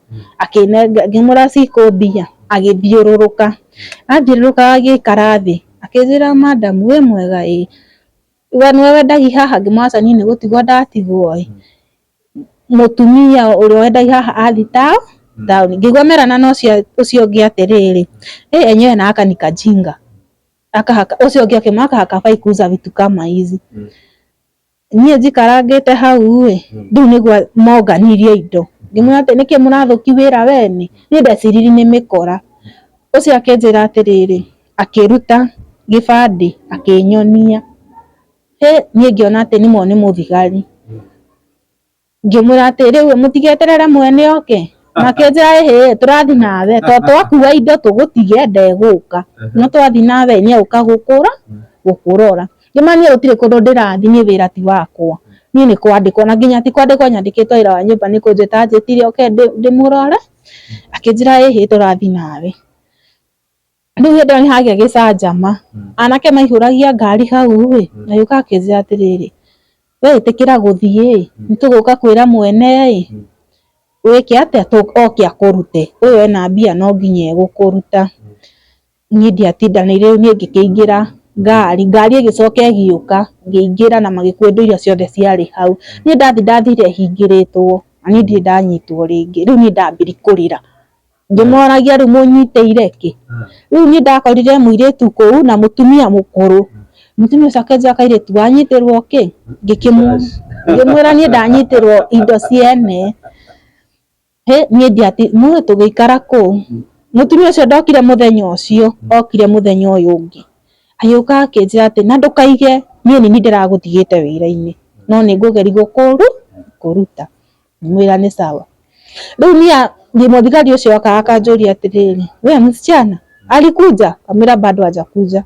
ngĩmwĩra cikũ mbia, agĩthiũrũrũka, athiũrũrũka agĩikara thĩ, akĩnjĩra madam wĩ mwega? Ĩĩ. We nĩwe wendagia haha? Ngĩmwĩra aca niĩ nĩ gũtigwo ndatigwo ĩ. Mũtumia ũrĩa wendagia haha athiĩ taũni. Ngĩigua merana na ũcio ũngĩ atĩrĩrĩ, ĩ enyewe na aka ni kajinga. Ũcio ũngĩ akĩmwĩra aka hakafai kuuza vitu kama hizi. Niĩ njikarangĩte hau ĩ, rĩu nĩguo monganirie indo. Ngĩmwĩra atĩ nĩkĩ mũrathũkia wĩra wene? Niĩ ndeciririe nĩ mĩkora. Ũcio akĩnjĩra atĩrĩrĩ, akĩruta gĩbandĩ akĩnyonia. Hĩ niĩ ngĩona atĩ nĩma nĩ mũthigari. Ngĩmwĩra atĩ rĩu mũtigeterere mwene oke? Makĩnjĩra ĩhĩ tũrathiĩ nawe tondũ twakua indo tũgũtige ndegũka, no twathiĩ nawe nĩ egũka gũkũrora. Ngĩmwĩra niĩ gũtirĩ kũndũ ndĩrathiĩ niĩ wĩra ti wakwa, niĩ nĩ kwandĩkwo na nginya ti kwandĩkwo nyandĩkĩtwo wĩra wa nyũmba nĩ kũnjĩta anjĩtire oke ndĩmũrore, akĩnjĩra ĩhĩ tũrathiĩ nawe. Rĩu hĩndĩ ĩyo nĩ hagĩa gĩcanjama, anake maihũragia ngari hau ĩ, agĩũka akĩnjĩra atĩrĩrĩ, we ĩtĩkĩra gũthiĩ ĩ, nĩ tũgũka kwĩra mwene ĩ, wĩke atĩa oke akũrute, ũyũ ena mbia no nginya egũkũruta. Niĩ ndiatindanĩire rĩu niĩ ngĩkĩingĩra ngari, ngari ĩgĩcoka ĩgĩũka, ngĩingĩra na magĩkua indo iria ciothe ciarĩ hau. Niĩ ndathiĩ ndathire hingĩrĩtwo, na niĩ ndirĩ ndanyitwo rĩngĩ, rĩu niĩ ndambirie kũrĩra. Ngĩmoragia rĩu mũnyitĩire kĩ? Rĩu niĩ ndakorire mũirĩtu kũu na mũtumia mũkũrũ. Mũtumia ũcio akĩnjĩra kairĩtu wanyitĩrwo kĩ? Ngĩmwĩra niĩ ndanyitĩrwo indo ciene. Hĩ niĩ mũĩ tũgĩikara kũu. Mũtumia ũcio ndokire mũthenya ũcio, okire mũthenya ũyũ ũngĩ. Agĩũka akĩnjĩra atĩ na ndũkaige niĩ nĩ niĩ ndĩragũtigĩte wĩra-inĩ, no nĩ ngũgeria gũkũruta. Ngĩmwĩra nĩ sawa. Rĩu niĩ mũthigari ũcio okaga akanjũria atĩrĩrĩ, we msichana alikuja? Ngamwĩra bado hajakuja.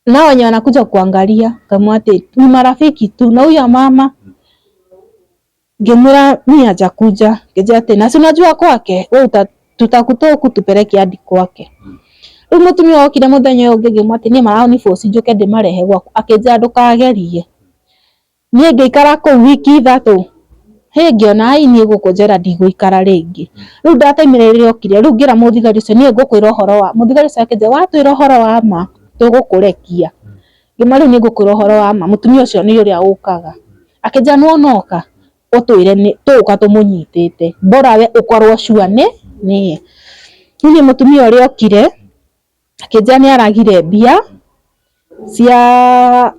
Nao wenye wanakuja kuangalia, ngamwĩra atĩ ni marafiki tu na huyo mama ngĩmwĩra mi hajakuja. Ngĩnjĩra atĩ na si unajua kwake we tutakutoa huku tupeleke hadi kwake. Rĩu mũtumia okire mũthenya ũyũ ũngĩ ngĩmwĩra atĩ niĩ marani force njũke ndĩmarehe gwaku, akĩnjĩra ndũkagerie. Niĩ ngĩikara kũu wiki 3, hĩ ngĩona ai niĩ gũkũ njera ndigũikara rĩngĩ. Rĩu ndataimire rĩrĩa okire, rĩu ngĩra mũthigari ũcio niĩ ngũkwĩra ũhoro wa, mũthigari ũcio akĩnjĩra watwĩra ũhoro wa ma tũgũkũrekia. Ngĩmwĩra rĩu niĩ ngũkwĩra ũhoro wa ma, mũtumia ũcio nĩ ũrĩa ũkaga. Akĩnjĩra nĩwona oka ũtwĩre tũgũka tũmũnyitĩte, bora we ũkorwo sure nĩ nĩye. Rĩu niĩ mũtumia ũrĩa okire akĩnjĩra nĩ aragire mbia cia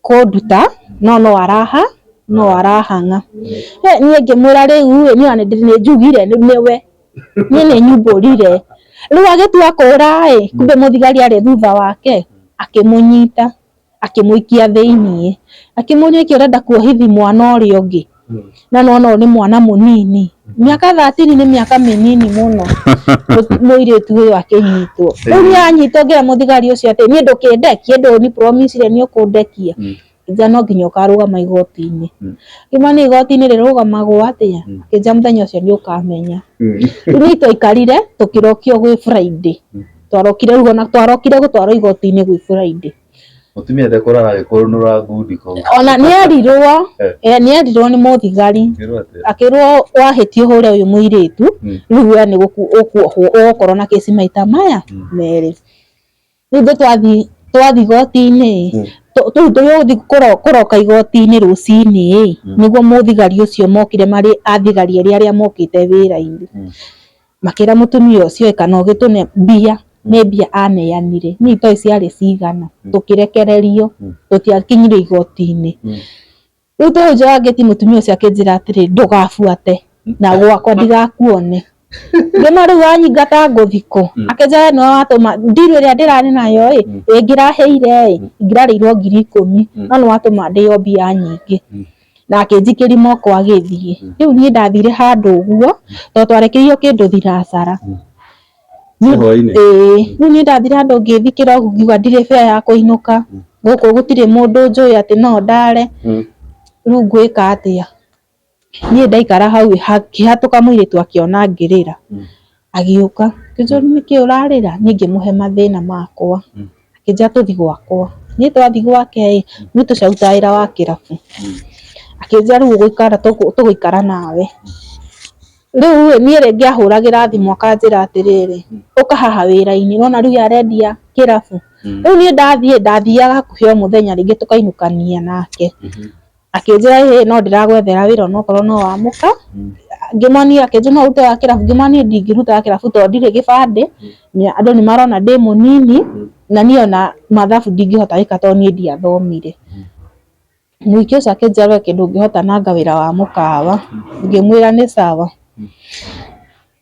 kũnduta no no arahang'a. Niĩ ngĩmwĩra rĩu ĩ niĩ ona nĩ njugire nĩwe, niĩ nĩ nyumbũrire. Rĩu agĩtua kũra ĩ, kumbe mũthigari arĩ thutha wake akĩmũnyita akĩmũikia thĩiniĩ, akĩmũria nĩkĩ ũrenda kuohithi mwana ũrĩa ũngĩ, na nĩwona ũyũ nĩ mwana mũnini, mĩaka 13 nĩ mĩaka mĩnini mũno mũirĩtu ũyũ akĩnyitwo. Rĩu niĩ anyitwo ngĩra mũthigari ũcio atĩ niĩ ndũkĩndekie ndũni promise nĩ ũkũndekia, akĩnjĩra no nginya ũkarũgama igoti-inĩ. Ngĩmwĩra niĩ igoti-inĩ rĩrũgamagwo atĩa? Akĩnjĩra mũthenya ũcio nĩ ũkamenya. Rĩu niĩ twaikarire tũkĩrokio gwĩ Friday, twarokire rĩu ona twarokire gũtwarwo igoti-inĩ gwĩ Friday. Mutumia ndekũrara agĩkũnũra ngundi kũu. Ona nĩ erirwo, nĩ erirwo nĩ mũthigari. Akĩrwo atĩa? Akĩrwo wahĩtia ũhũre ũyũ mũirĩtu, rĩu we nĩ ũkuohwo ũgũkorwo na kĩci maita maya merĩ. Rĩu ithuĩ twathiĩ twathiĩ igoti-inĩ, rĩu tũgĩthiĩ kũroka igoti-inĩ rũcinĩ, nĩguo mũthigari ũcio mokire marĩ athigari erĩ arĩa mokĩte wĩra-inĩ. Makĩra mũtumia ũcio ĩ kana ũgĩtũne mbia, nĩ mbia aneanire, niĩ itoĩ ciarĩ cigana, tũkĩrekererio, tũtiakinyire igoti-inĩ. Rĩu twĩ hau nja wa ngĩti mũtumia ũcio akĩnjĩra atĩrĩ, ndũgabuate na gwakwa ndigakuone. Ngĩmwĩra rĩu wanyingata ngũthiĩ kũ? Akĩnjĩra we nĩwe watũma ndiru ĩrĩa ndĩrarĩ nayo ĩ, ĩngĩraheire ĩ, ingĩrarĩirwo 10,000, no nĩ watũma ndĩo mbia nyingĩ. Na akĩnjikĩria moko agĩthiĩ. Rĩu niĩ ndathire handũ ũguo, tondũ twarekereirio kĩndũ thinacara. Hwaĩ-inĩ? Ĩĩ, rĩu niĩ ndathire handũ ngĩthikĩra ũguo ngiuga ndirĩ fare ya kũinũka, gũkũ gũtirĩ mũndũ njũĩ atĩ no ndare, rĩu ngwĩka atĩa? Niĩ ndaikara hau hakĩhatũka mũirĩtu akĩona ngĩrĩra, agĩũka, akĩnjũria nĩkĩ ũrarĩra? Niĩ ngĩmũhe mathĩna makwa, akĩnjĩra tũthiĩ gwakwa. Niĩ twathiĩ gwake ĩ, nĩ tũcarutaga wĩra wa kĩrabu, akĩnjĩra rĩu ũgũikara tũgũikara nawe. Rĩu ĩ, niĩ rĩngĩ ahũragĩra thimũ akanjĩra atĩrĩrĩ, ũka haha wĩra-inĩ, nĩwona rĩu arendia kĩrabu. Rĩu niĩ ndathiĩ, ndathiaga hakuhĩ o mũthenya rĩngĩ tũkainũkania nake. Akĩnjĩra ĩhĩ no ndĩragwethera wĩra onokorwo no wa mũka. Ngĩmonia akĩnjĩra no ũrute wa kĩrabu, ngĩmwĩra niĩ ndingĩruta wa kĩrabu tondũ ndirĩ gĩbandĩ, andũ nĩ marona ndĩ mũnini, na niĩ ona mathabu ndingĩhota gwĩka tondũ niĩ ndiathomire. Mũhiki ũcio akĩnjĩra we kĩndũ ũngĩhota nanga wĩra wa mũkawa, ngĩmwĩra nĩ sawa,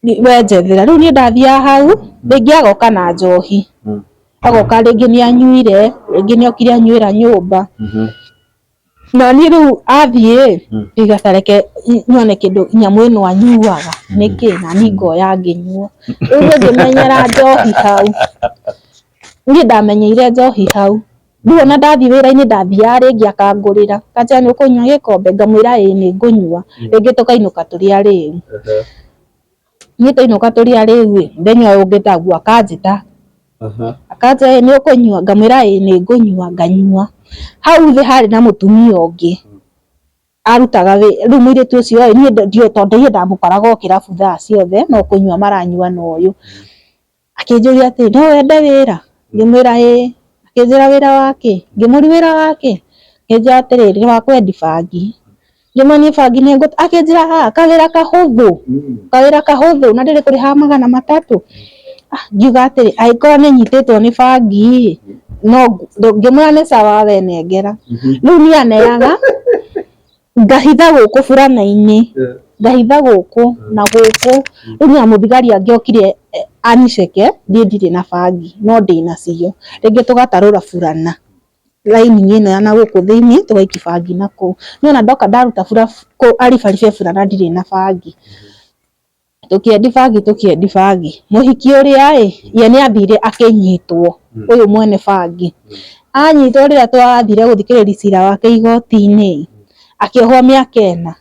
we njethera. Rĩu niĩ ndathiaga hau, rĩngĩ agoka na njohi, agoka rĩngĩ nĩ anyuire, rĩngĩ nĩ okire anyuĩra nyũmba. Na niĩ rĩu athiĩ ngiuga ta reke nyone kĩndũ nyamũ ĩno anyuaga nĩkĩ, na niĩ ngoya ngĩnyua. Rĩu niĩ ngĩmenyera njohi hau, niĩ ndamenyeire njohi hau. Rĩu ona ndathiĩ wĩra-inĩ ndathiaga rĩngĩ akangũrĩra, akanjĩra nĩ ũkũnyua gĩkombe, ngamwĩra ĩĩ nĩ ngũnyua, rĩngĩ tũkainũka tũrĩ arĩu. Niĩ twainũka tũrĩ arĩu ĩ, mũthenya ũyũ ũngĩ taguo akanjĩta, akanjĩra ĩ nĩ ũkũnyua, ngamwĩra ĩĩ nĩ ngũnyua, nganyua. Hau thĩ harĩ na mũtumia ũngĩ, arutaga wĩra, rĩu mũirĩtu ũcio ĩ, niĩ ndiũĩ tondũ niĩ ndamũkoraga o kĩrabu thaa ciothe, no kũnyua maranyua na ũyũ. Akĩnjũria atĩrĩ, no wende wĩra? Ngĩmwĩra ĩĩ. Akĩnjĩra wĩra wa kĩ? Ngĩmũria wĩra wa kĩ? Akĩnjĩra atĩrĩrĩ, nĩ wa kwendia bangi. Ngĩmwĩra niĩ bangi nĩ ngũ, akĩnjĩra ha, kawĩra kahũthũ, kawĩra kahũthũ na ndĩrĩkũrĩhaga 300. Ngiuga atĩrĩ, angĩkorwo nĩ nyitĩtwo nĩ bangi ĩ, no ngĩmwĩra nĩ sawa we nengera. Rĩu niĩ aneaga ngahitha gũkũ burana-inĩ, ngahitha gũkũ na gũkũ. Rĩu niĩ mũthigari angĩokire aniceke, niĩ ndirĩ na bangi no ndĩnacio. Rĩngĩ tũgatarũra burana raini ĩno ya nagũkũ thĩiniĩ tũgaikia bangi nakũu. Niĩ ona ndoka ndaruta aribaribe burana ndirĩ na bangi. Tũkĩendi bangi tũkĩendi bangi. Mũhiki ũrĩa ĩ, ye nĩ athire akĩnyitwo, ũyũ mwene bangi. Anyitwo rĩrĩa twathire gũthikĩrĩria cira wake igoti-inĩ, akĩohwo mĩaka 4.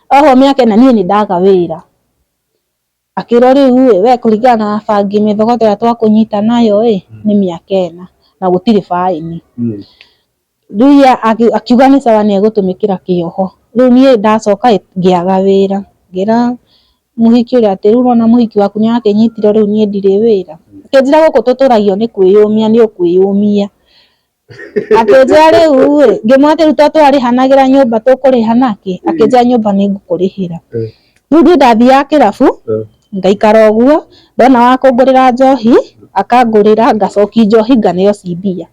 Ohwo mĩaka 4 niĩ nĩ ndaga wĩra. Akĩrwo rĩu ĩ, we kũringana na bangi mĩthogoto ĩrĩa twakũnyita nayo ĩ, nĩ mĩaka 4 na gũtirĩ baĩni. Rĩu ye akiuga nĩ sawa nĩ egũtũmĩkĩra kĩoho. Rĩu niĩ ndacoka ĩ, ngĩaga wĩra. Ngĩra mũhiki ũrĩa atĩ rĩu ũrona mũhiki waku nĩ arakĩnyitirwo rĩu niĩ ndirĩ wĩra. Akĩnjĩra gũkũ tũtũragio nĩ kwĩyũmia nĩ ũkwĩyũmia. Akĩnjĩra rĩu ĩ, ngĩmwĩra atĩ rĩu to tũrarĩhanagĩra nyũmba tũkũrĩha nakĩ? Akĩnjĩra nyũmba nĩ ngũkũrĩhĩra. Rĩu niĩ ndathiaga kĩrabu, ngaikara ũguo, ndona wa kũngũrĩra njohi, akangũrĩra, ngacokia njohi nganeo ci mbia.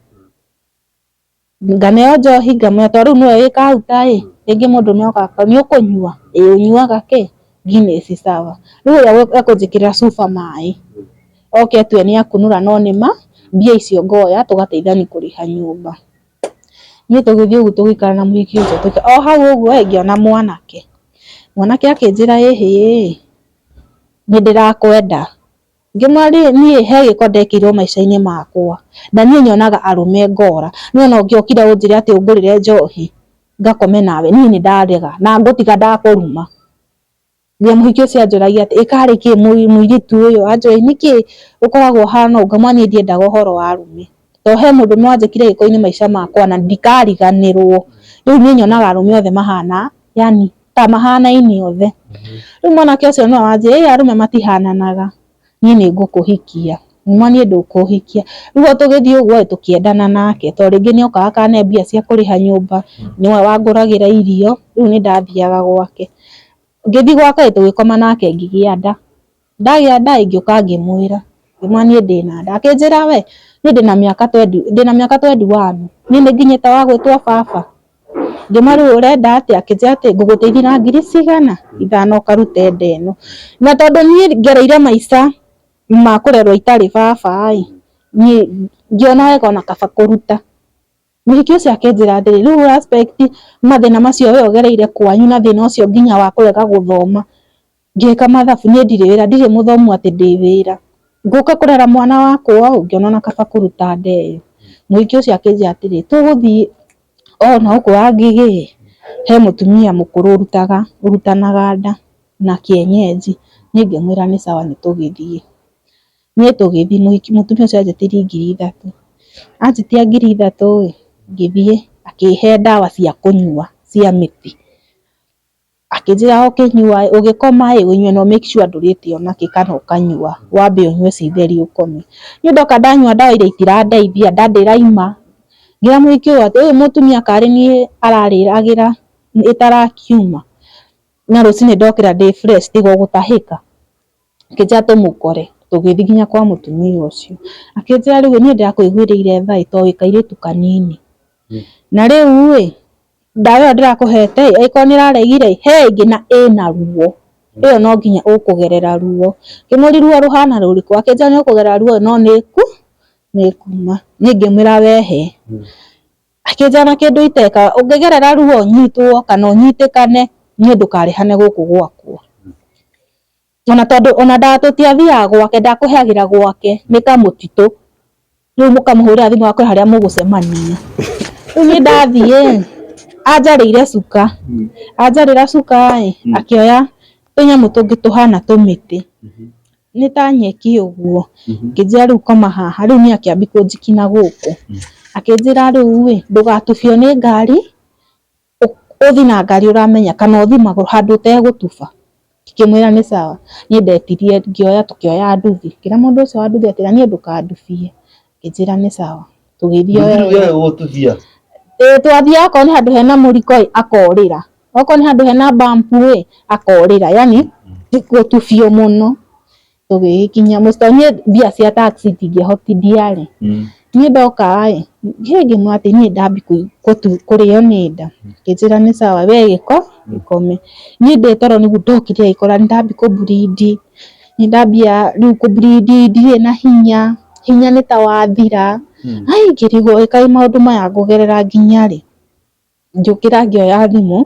Nganeo njohi ngamwĩra tondũ rĩu nĩwe wĩ counter ĩ, rĩngĩ mũndũ nĩ oka nĩ ũkũnyua? Ĩĩ ũnyuaga kĩ? Guinness sawa. Rĩu ũrĩa ekũnjĩkĩrĩra cuba maĩ, oke atue nĩ akunũra no nĩ ma, mbia icio ngoya tũgateithania kũrĩha nyũmba. Niĩ tũgĩthiĩ ũguo tũgĩikara na mũhiki ũcio, o hau ũguo ĩ, ngĩona mwanake. Mwanake akĩnjĩra ĩhĩ ĩ, nĩ ndĩrakwenda. Ngĩmwĩra niĩ he gĩko ndekĩirwo maica-inĩ makwa, na niĩ nyonaga arũme ngora. Niĩ ona ũngĩokire ũnjĩre atĩ ũngũrĩre njohi ngakome nawe, niĩ nĩ ndarega na ngũtiga ndakũruma. Nginya mũhiki ũcio anjũragia atĩ ĩ karĩ kĩ mũirĩtu ũyũ, anjũragia nĩkĩ ũkoragwo ũhana ũũ, ngamwĩra niĩ ndiendaga ũhoro wa arũme. To he mũndũ wanjĩkire gĩko-inĩ maica makwa na ndikariganĩrwo. Rĩu niĩ nyonaga arũme othe mahana, yani ta mahanaine othe. Rĩu mwanake ũcio no wanjĩra, ĩ arũme matihananaga, niĩ nĩ ngũkũhikia. Ngĩmwĩra niĩ ndũkũhikia. Rĩu o tũgĩthiĩ ũguo ĩ tũkĩendana nake, to rĩngĩ nĩ okaga akane mbia cia kũrĩha nyũmba, nĩwe wangũragĩra irio, rĩu nĩ ndathiaga gwake. Ngĩthiĩ gwake tũgĩkoma nake ngĩgĩa nda. Ndagĩa nda ngĩũka ngĩmwĩra, ngĩmwĩra niĩ ndĩna nda. Akĩnjĩra we niĩ ndĩna mĩaka twendi, ndĩna mĩaka 21, niĩ nĩ nginyĩte wa gwĩtwo baba. Ngĩmwĩra rĩu ũrenda atĩa? Akĩnjĩra atĩ ngũgũteithia na ngiri cigana? 5 ũkarute nda ĩno. Na tondũ niĩ ngereire maica ma kũrerwo itarĩ baba ĩ, niĩ ngĩona wega ona kaba kũruta. Mũhiki ũcio akĩnjĩra atĩrĩ, rĩu ũra expect mathĩna macio we ũgereire kwanyu na thĩna ũcio nginya wa kũrega gũthoma. Ngĩka mathabu niĩ ndirĩ wĩra, ndirĩ mũthomu atĩ ndĩ wĩra. Ngũka kũrera mwana wakwa ũũ, ngĩona ona kaba kũruta nda ĩyo. Mũhiki ũcio akĩnjĩra atĩrĩ, tũgũthiĩ ona gũkũ Wangigĩ he mũtumia mũkũrũ ũrutaga, ũrutanaga nda na kĩenyenji. Niĩ ngĩmwĩra nĩ sawa nĩ tũgĩthiĩ. Niĩ tũgĩthiĩ, mũhiki mũtumia ũcio anjĩtirie 3,000. Anjĩtia 3,000 ĩ, ngĩthiĩ akĩhe ndawa cia kũnyua cia mĩtĩ. Akĩnjĩra ũkĩnyua ũgĩkoma ĩ, ũnyue na make sure ndũrĩte onakĩ kana ũkanyua, wambe ũnyue ci theri ũkome. Niĩ ndoka ndanyua ndawa iria itirandeithia, nda ndĩraima. Ngĩra mũhiki ũyũ atĩ ũyũ mũtumia karĩ niĩ ararĩragĩra ĩtarakiuma, na rũcinĩ ndokĩra ndĩ fresh tiga o gũtahĩka. Akĩnjĩra tũmũkore, tũgĩthiĩ nginya kwa mũtumia ũcio. Akĩnjĩra rĩu niĩ ndĩrakũiguĩrĩire tha ĩ, tondũ wĩ kairĩtu kanini. Na rĩu ĩ, ndawa ĩyo ndĩrakũhete ĩ, angĩkorwo nĩ ĩraregire ĩ, he ĩngĩ na ĩna ruo. Ĩyo no nginya ũkũgerera ruo. Ngĩmũria ruo rũhana rũrĩkũ, akĩnjĩra nĩ ũkũgerera ruo no nĩ kuma. Niĩ ngĩmwĩra we he. Akĩnjĩra na kĩndũ itekaga, ũngĩgerera ruo ũnyitwo kana ũnyitĩkane, niĩ ndũkarĩhane gũkũ gwakwa. Ona tondũ ona tũtiathiaga gwake, ndakũheagĩra gwake, nĩ kamũtitũ. Rĩu mũkamũhũrĩra thimũ akwĩra harĩa mũgũcemania. Rĩu niĩ ndathiĩ anjarĩire cuka, anjarĩra cuka ĩ, akĩoya tũnyamũ tũngĩ tũhana tũmĩtĩ, nĩ ta nyeki ũguo, akĩnjĩra rĩu koma haha, rĩu niĩ akĩambia kũnjikia na gũkũ. Akĩnjĩra rĩu ĩ, ndũgatubio nĩ ngari, ũthiĩ na ngari ũramenya kana ũthiĩ magũrũ handũ ũtegũtuba. Ngĩkĩmwĩra nĩ sawa. Niĩ ndetirie ngĩoya tũkĩoya nduthi, ngĩra mũndũ ũcio wa nduthi atĩrĩ niĩ ndũkandubie. Akĩnjĩra nĩ sawa. Tũgĩthiĩ o ĩĩ twathiaga okorwo nĩ handũ hena mũriko ĩ, akorĩra. Okorwo nĩ handũ hena bump ĩ, akorĩra. Yani gũtubio mũno. Tũgĩgĩkinya mũciĩ tondũ niĩ mbia cia taxi ndingĩahotire, ndiarĩ. Niĩ ndoka ĩ, ngĩmwĩra atĩ niĩ ndambia kũrĩo nĩ nda. Akĩnjĩra nĩ sawa we gĩko gĩkome. Niĩ ndĩ toro nĩguo ndokire ngĩkora nĩ ndambia kũ bleed, nĩ ndambia rĩu kũ bleed ndirĩ na hinya, hinya nĩ ta wathira. Ai ngĩrigwo ĩ kaĩ maũndũ maya ngũgerera nginya rĩ? Ngĩũkĩra ngĩoya thimũ,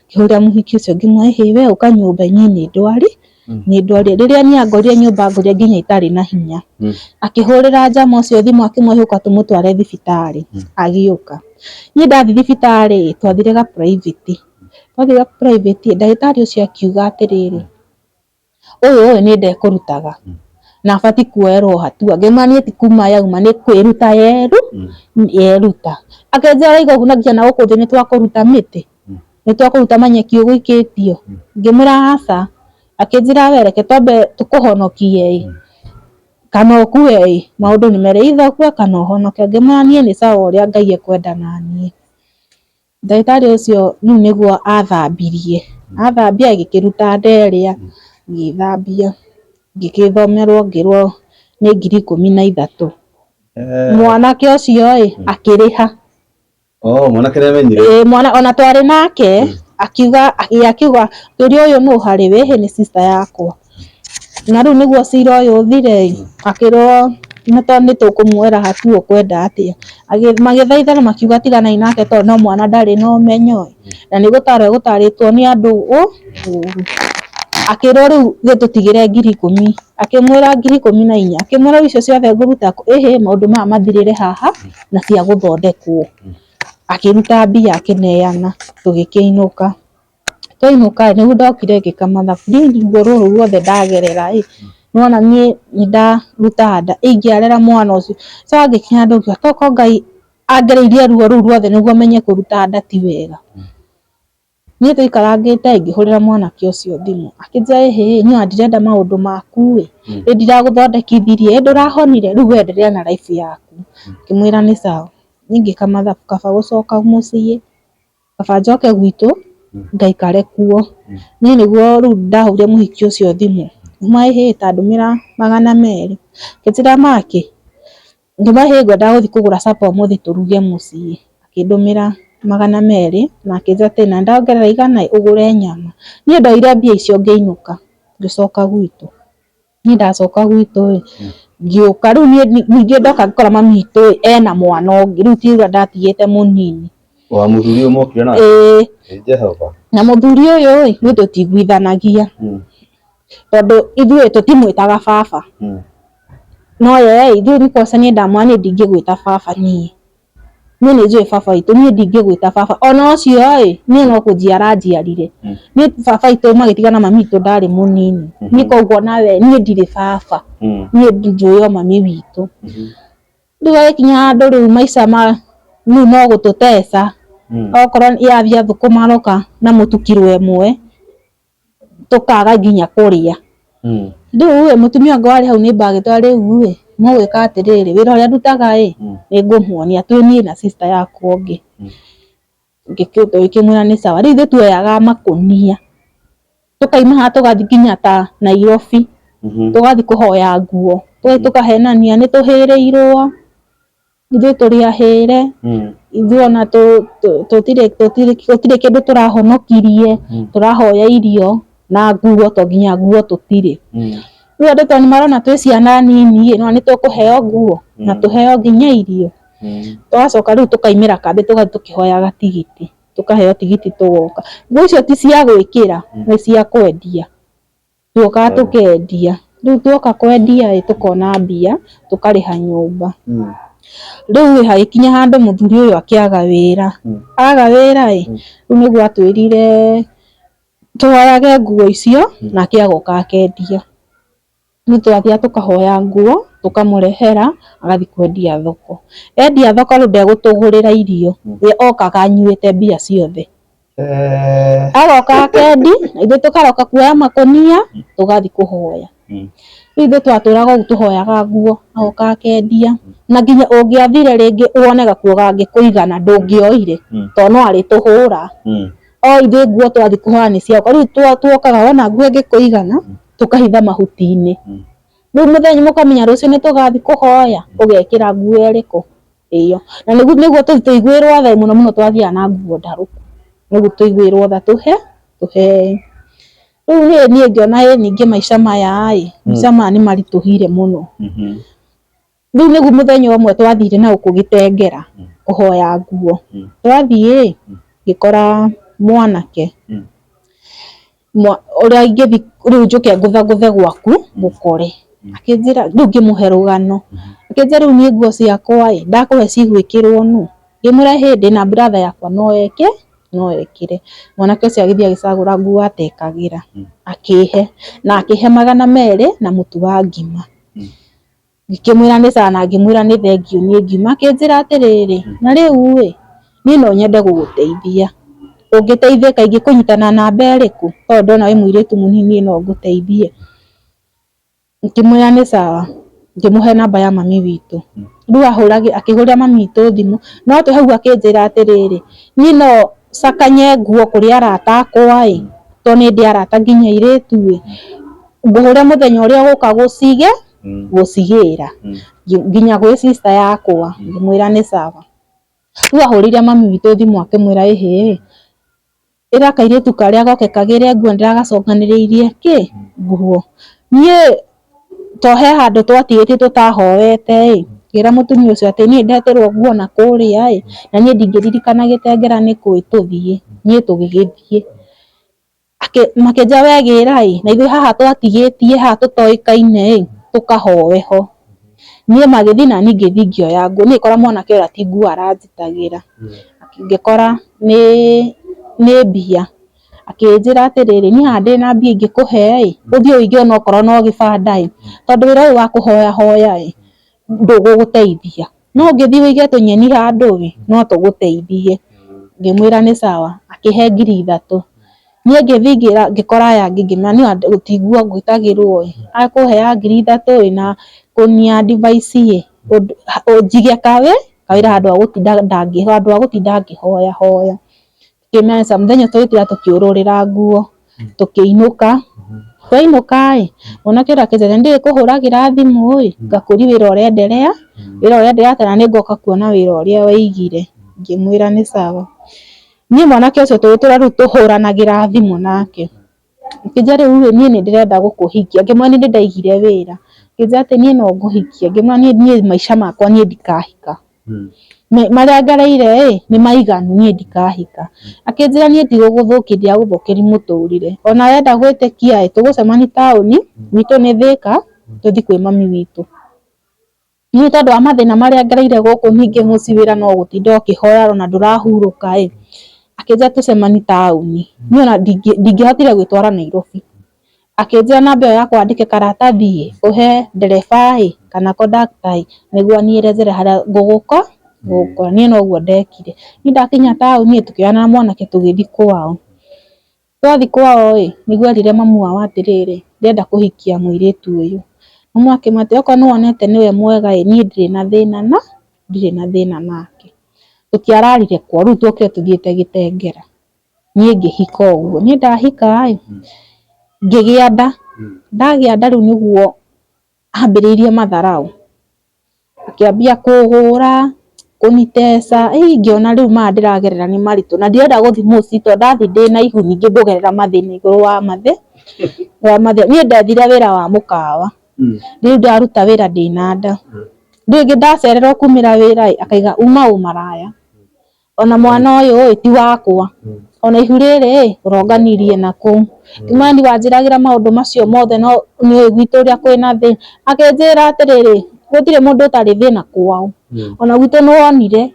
ngĩhũrĩra mũhiki ũcio ngĩmwĩra ĩhĩ we ũka nyũmba niĩ nĩ ndwari, nĩ ndwarire. Rĩrĩa niĩ angorire nyũmba angorire nginya itarĩ na hinya. Akĩhũrĩra njama ũcio thimũ akĩmwĩra ũka tũmũtware thibitarĩ, agĩũka. Niĩ ndathiĩ thibitarĩ twathire ga private, twathiĩ ga private ndagĩtarĩ ũcio akiuga atĩrĩrĩ, ũyũ ũyũ nĩ ndekũrutaga na abatiĩ kuoerwo hatua. Ngĩmwĩra niĩ ti kuma yauma nĩ kwĩruta yeruta. Akĩnjĩra ũraigua ũguo na nginya na gũkũ thĩ nĩ twakũruta mĩtĩ, nĩ twakũruta manyeki ũgũikĩtio. Ngĩmwĩra aca. Akĩnjĩra we reke twambe tũkũhonokie ĩ, kana ũkue ĩ, maũndũ nĩ merĩ either ũkue kana ũhonoke. Ngĩmwĩra niĩ nĩ sawa ũrĩa Ngai ekwenda naniĩ. Ndagĩtarĩ ũcio rĩu nĩguo athambirie, athambia agĩkĩruta nda ĩrĩa, ngĩthambia, ngĩgĩthomerwo ngĩrwo nĩ 13,000. Mwanake ũcio ĩ, akĩrĩha. Oh, mwanake nĩ amenyire. Ĩĩ mwana ona twarĩ nake, akiuga akiuga akĩũria ũyũ nũ harĩ we, ĩhĩ nĩ sister yakwa. Na rĩu nĩguo cira ũyũ ũthire ĩ, akĩrwo nĩ tondũ nĩ tũkũmuoera hatua ũkwenda atĩa. Magĩthaithana makiuga tiganai nake tondũ no mwana ndarĩ na ũmenyo ĩ, na nĩ gũtarwo egũtarĩtwo nĩ andũ ũru. Akĩrwo rĩu gĩtũtigĩre 10,000, akĩmwĩra 14,000, akĩmwĩra rĩu icio ciothe ngũruta kũ? Ĩhĩ maũndũ maya mathirĩre haha na cia gũthondekwo. Akĩruta mbia akĩneana tũgĩkĩinũka. Twainũka nĩguo ndokire ngĩka mathabu, niĩ ruo rũrũ ruothe ndagerera ĩ, Nĩwona niĩ nĩndaruta nda, ingĩarera mwana ũcio. So angĩkinya handũ ngiuga tokorwo Ngai angereirie ruo rũu ruothe nĩguo menye kũruta nda ti wega. Niĩ tũikarangĩte ngĩhũrĩra mwanake ũcio thimũ akĩnjĩra ĩhĩ niĩ ona ndirenda maũndũ maku ĩ, ĩ ndiragũthondekithirie, ĩ ndũrahonire, rĩu we endelea na life yaku. Ngĩmwĩra nĩ sawa. Niĩ ngĩka mathabu kaba gũcoka mũciĩ, kaba njoke gwitũ ngaikare kuo. Niĩ nĩguo rĩu ndahũrire mũhiki ũcio thimũ, ma ĩhĩ ta ndũmĩra 200. Akĩnjĩra makĩ? Ngĩmwĩra hĩ ngwendaga gũthiĩ kũgũra capa ũmũthĩ tũruge mũciĩ. Akĩndũmĩra 200 na akĩnjĩra atĩ na ndongerera 100 ũgũre nyama. Niĩ ndoire mbia icio ngĩinũka ngĩcoka gwitũ. Niĩ ndacoka gwitũ ĩ, ngĩũka rĩu niĩ ningĩ ndoka ngĩkora mami witũ ĩ ena mwana ũngĩ, rĩu ti ũrĩa ndatigĩte mũnini. Wa mũthuri ũyũ mokire nake? Ĩĩ. Jehova. Na mũthuri ũyũ ĩ, ithuĩ tũtiguithanagia tondũ ithuĩ tũtimwĩtaga baba. No ye ĩ, ithuĩ nĩ kosa niĩ ndamwĩra niĩ ndingĩgwĩta baba niĩ. Niĩ nĩ njũĩ baba witũ, niĩ ndingĩgwĩta baba. Ona ũcio ĩ, niĩ no kũnjiara anjiarire. Niĩ baba witũ magĩtigana mami witũ ndarĩ mũnini. Niĩ koguo nawe niĩ ndirĩ baba. Niĩ njũĩ o mami witũ. Rĩu agĩkinya handũ rĩu maica ma rĩu no gũtũteca. Okorwo yathiĩ thũkũma aroka na mũtu kiro 1, tũkaga nginya kũrĩa. Rĩu ĩ, mũtumia ũngĩ warĩ hau neighbour agĩtwĩra rĩu ĩ, mũgwĩka atĩrĩrĩ, wĩra ũrĩa ndutaga ĩ, nĩngũmuonia twĩ niĩ na sister yakwa ũngĩ. Tũgĩkĩmwĩra nĩ sawa. Rĩu ithuĩ tuoyaga makũnia, tũkaima haha tũgathiĩ nginya ta Nairobi, tũgathiĩ kũhoya nguo, tũgathiĩ tũkahenania nĩtũhĩrĩirwo, ithuĩ tũrĩ ahĩre, ithuĩ ona tũtirĩ kĩndũ tũrahonokirie, tũrahoya irio na nguo to nginya nguo tũtirĩ. Rĩu andũ tondũ nĩmarona twĩ ciana nini ĩ, nĩwona nĩtũkũheo nguo na tũheo nginya irio. Tũgacoka rĩu tũkaimĩra kambĩ tũgathiĩ tũkĩhoyaga tigiti, tũkaheo tigiti tũgoka. Nguo icio ti cia gwĩkĩra, nĩ cia kwendia. Tuokaga tũkendia. Rĩu tuoka kwendia ĩ, tũkona mbia, tũkarĩha nyũmba. Rĩu ĩ, hagĩkinya handũ mũthuri ũyũ akĩaga wĩra. Aga wĩra ĩ, rĩu nĩguo atwĩrire tũhoyage nguo icio, nake agoka akendia. Rĩu twathiaga tũkahoya nguo, tũkamũrehera, agathiĩ kwendia thoko. Endia thoko rĩu ndegũtũgũrĩra irio, we okaga anyuĩte mbia ciothe. Agoka akendi, na ithuĩ tũkaroka kuoya makũnia, tũgathiĩ kũhoya. Rĩu ithuĩ twatũraga ũguo tũhoyaga nguo, agoka akendia, na nginya ũngĩathire rĩngĩ wone gakuo gangĩkũigana ndũngĩoire, tondũ no arĩtũhũra. O ithuĩ nguo twathiĩ kũhoya nĩ ciaoka, rĩu tuokaga wona nguo ĩngĩkũigana, tũkahitha mahuti-inĩ. Rĩu mũthenya mũkamenya rũciũ nĩtũgathiĩ kũhoya, ũgekĩra nguo ĩrĩkũ? Ĩyo. Na nĩguo tũthiĩ tũiguĩrwo tha mũno mũno twathiaga na nguo ndarũku. Nĩguo tũiguĩrwo tha tũhe, tũheo. Rĩu niĩ ngĩona ĩ ningĩ maica maya ĩ, maica maya nĩ maritũhire mũno. Rĩu nĩguo mũthenya ũmwe twathire na gũkũ Gĩtengera kũhoya nguo. Twathiĩ ĩ, ngĩkora mwanake ũrĩa ingĩthiĩ rĩu njũke ngũthagũthe gwaku ngũkore. Akĩnjĩra rĩu ngĩmũhe rũgano, akĩnjĩra rĩu niĩ nguo ciakwa ĩ, ndakũhe cigwĩkĩrwo nũ? Ngĩmwĩra hĩ ndĩna brother yakwa no eke, no ekĩre. Mwanake ũcio agĩthiĩ agĩcagũra nguo atekagĩra, akĩhe, na akĩhe 200 na mũtu wa ngima. Ngĩkĩmwĩra nĩ sawa na ngĩmwĩra nĩ thengiũ niĩ ngiuma. Akĩnjĩra atĩrĩrĩ, na rĩu ĩ, niĩ no nyende gũgũteithia. Ũngĩteithĩka ingĩkũnyita na namba ĩrĩkũ? Tondũ ndona wĩ mũirĩtu mũnini niĩ no ngũteithie. Ngĩmwĩra nĩ sawa, ngĩmũhe namba ya mami witũ. Rĩu akĩhũrĩra mami witũ thimũ, no twĩ hau akĩnjĩra atĩrĩrĩ, niĩ no cakanye nguo kũrĩ arata akwa ĩ, tondũ nĩ ndĩ arata nginya airĩtu ĩ, ngũhũre mũthenya ũrĩa ũgũka gũcigĩra nginya gwĩ sister yakwa. Ngĩmwĩra nĩ sawa. Rĩu ahũrĩire mami witũ thimũ akĩmwĩra ĩhĩ, ĩra kairĩtu karĩa goke kagĩre nguo ndĩragacokanĩrĩirie kĩ nguo. Niĩ to he handũ twatigĩtie tũtahoete ĩ, ngĩra mũtumia ũcio atĩ niĩ ndetĩrwo nguo na kũrĩa ĩ, na niĩ ndingĩririkana Gĩtengera nĩ kũ ĩ tũthiĩ. Niĩ tũgĩgĩthiĩ. Makĩnjĩra we gĩra ĩ, na ithuĩ haha twatigĩtie haha tũtoĩkaine ĩ, tũkahoe ho. Niĩ magĩthiĩ na niĩ ngĩthiĩ ngĩoya nguo. Niĩ ngĩkora mwanake ũrĩa ti nguo aranjĩtagĩra. Ngĩkora nĩ mbia. Akĩnjĩra atĩrĩrĩ, niĩ haha ndĩna mbia ingĩkũhe ĩ, ũthiĩ ũige onokorwo no gĩbanda ĩ, tondũ wĩra ũyũ wa kũhoya hoya ĩ, ndũgũgũteithia, no ũngĩthiĩ ũige tũnyeni handũ ĩ, no tũgũteithie. Ngĩmwĩra nĩ sawa, akĩhe 3,000. Niĩ ngĩthiĩ ngĩra ngĩkora aya angĩ ngĩmera niĩ gũtiguo ngwĩtagĩrwo ĩ, akũheaga 3,000 ĩ na kũnia advice ĩ, njige kawĩra handũ ha gũtinda handũ ha gũtinda ngĩhoya hoya. Ngĩmera nĩ sawa, mũthenya ũcio tũgĩtinda tũkĩũrũrĩra nguo, tũkĩinũka. Twainũka ĩ, mwanake ũrĩa akĩnjĩra nĩ ndĩrĩkũhũragĩra thimũ ĩ, ngakũria wĩra ũrenderea, wĩra ũrenderea atĩa na nĩngoka kuona wĩra ũrĩa waigire. Ngĩmwĩra nĩ sawa. Niĩ mwanake ũcio tũgĩtũra rĩu tũhũranagĩra thimũ nake. Akĩnjĩra rĩu rĩ, niĩ nĩ ndĩrenda gũkũhikia. Ngĩmwĩra niĩ nĩndaigire wĩra. Akĩnjĩra atĩ niĩ no ngũhikie. Ngĩmwĩra niĩ maica makwa niĩ ndikahika. Marĩa ngereire ĩ, nĩ maiganu niĩ ndikahika. Akĩnjĩra niĩ ndigũgũthũkia, ndiragũthũkĩria mũtũrĩre. Ona wenda gwĩtĩkia ĩ, tũgũcemania taũni, gwitũ nĩ Thĩka, tũthiĩ kwĩ mami witũ. Niĩ tondũ wa mathĩna marĩa ngereire gũkũ ningĩ mũciĩ wĩra no gũtinda ũkĩhoya ona ndũrahurũka ĩ, akĩnjĩra tũcemanie taũni. Niĩ ona ndingĩhotire gwĩtwara Nairobi. Akĩnjĩra namba ĩyo yakwa andĩke karatathi ĩ, ũhe ndereba ĩ, kana kondakta ĩ, nĩguo anierethere harĩa ngũgũkora. Niĩ noguo ndekire. Niĩ ndakinya taũni ĩ, tũkĩoyana na mwanake tũgĩthiĩ kwao. Twathiĩ kwao ĩ, nĩguo erire mamu wao atĩrĩrĩ, ndĩrenda kũhikia mũirĩtu ũyũ. Mamu akĩmwĩra atĩ okorwo nĩwonete nĩwe mwega ĩ, niĩ ndirĩ na thĩna na ndirĩ na thĩna nake. Tũtiararire kwao, rĩu twokire tũthiĩte Gĩtengera. Niĩ ngĩhika ũguo. Niĩ ndahika ĩ, ngĩgĩa nda. Ndagĩa nda rĩu nĩguo ambĩrĩirie matharau. Akĩambia kũhũra, kũniteca, ngĩona rĩu maya ndĩragerera nĩ maritũ na ndirenda gũthiĩ mũciĩ tondũ ndathiĩ ndĩna ihu ningĩ ngũgerera mathĩna igũrũ wa mathĩna. Niĩ ndethire wĩra wa mũkawa, rĩu ndaruta wĩra ndĩna nda. Rĩngĩ ndacererwo kumĩra wĩra ĩ, akaiga uma ũmaraya, ona mwana ũyũ ĩ ti wakwa, ona ihu rĩrĩ ĩ ũronganirie nakũu. Ngĩmwĩra wanjĩragĩra maũndũ macio mothe no nĩũĩ gwitũ ũrĩa kwĩna thĩna. Akĩnjĩra atĩrĩrĩ, gũtirĩ mũndũ ũtarĩ thĩna kwao, ona gwitũ nĩwonire,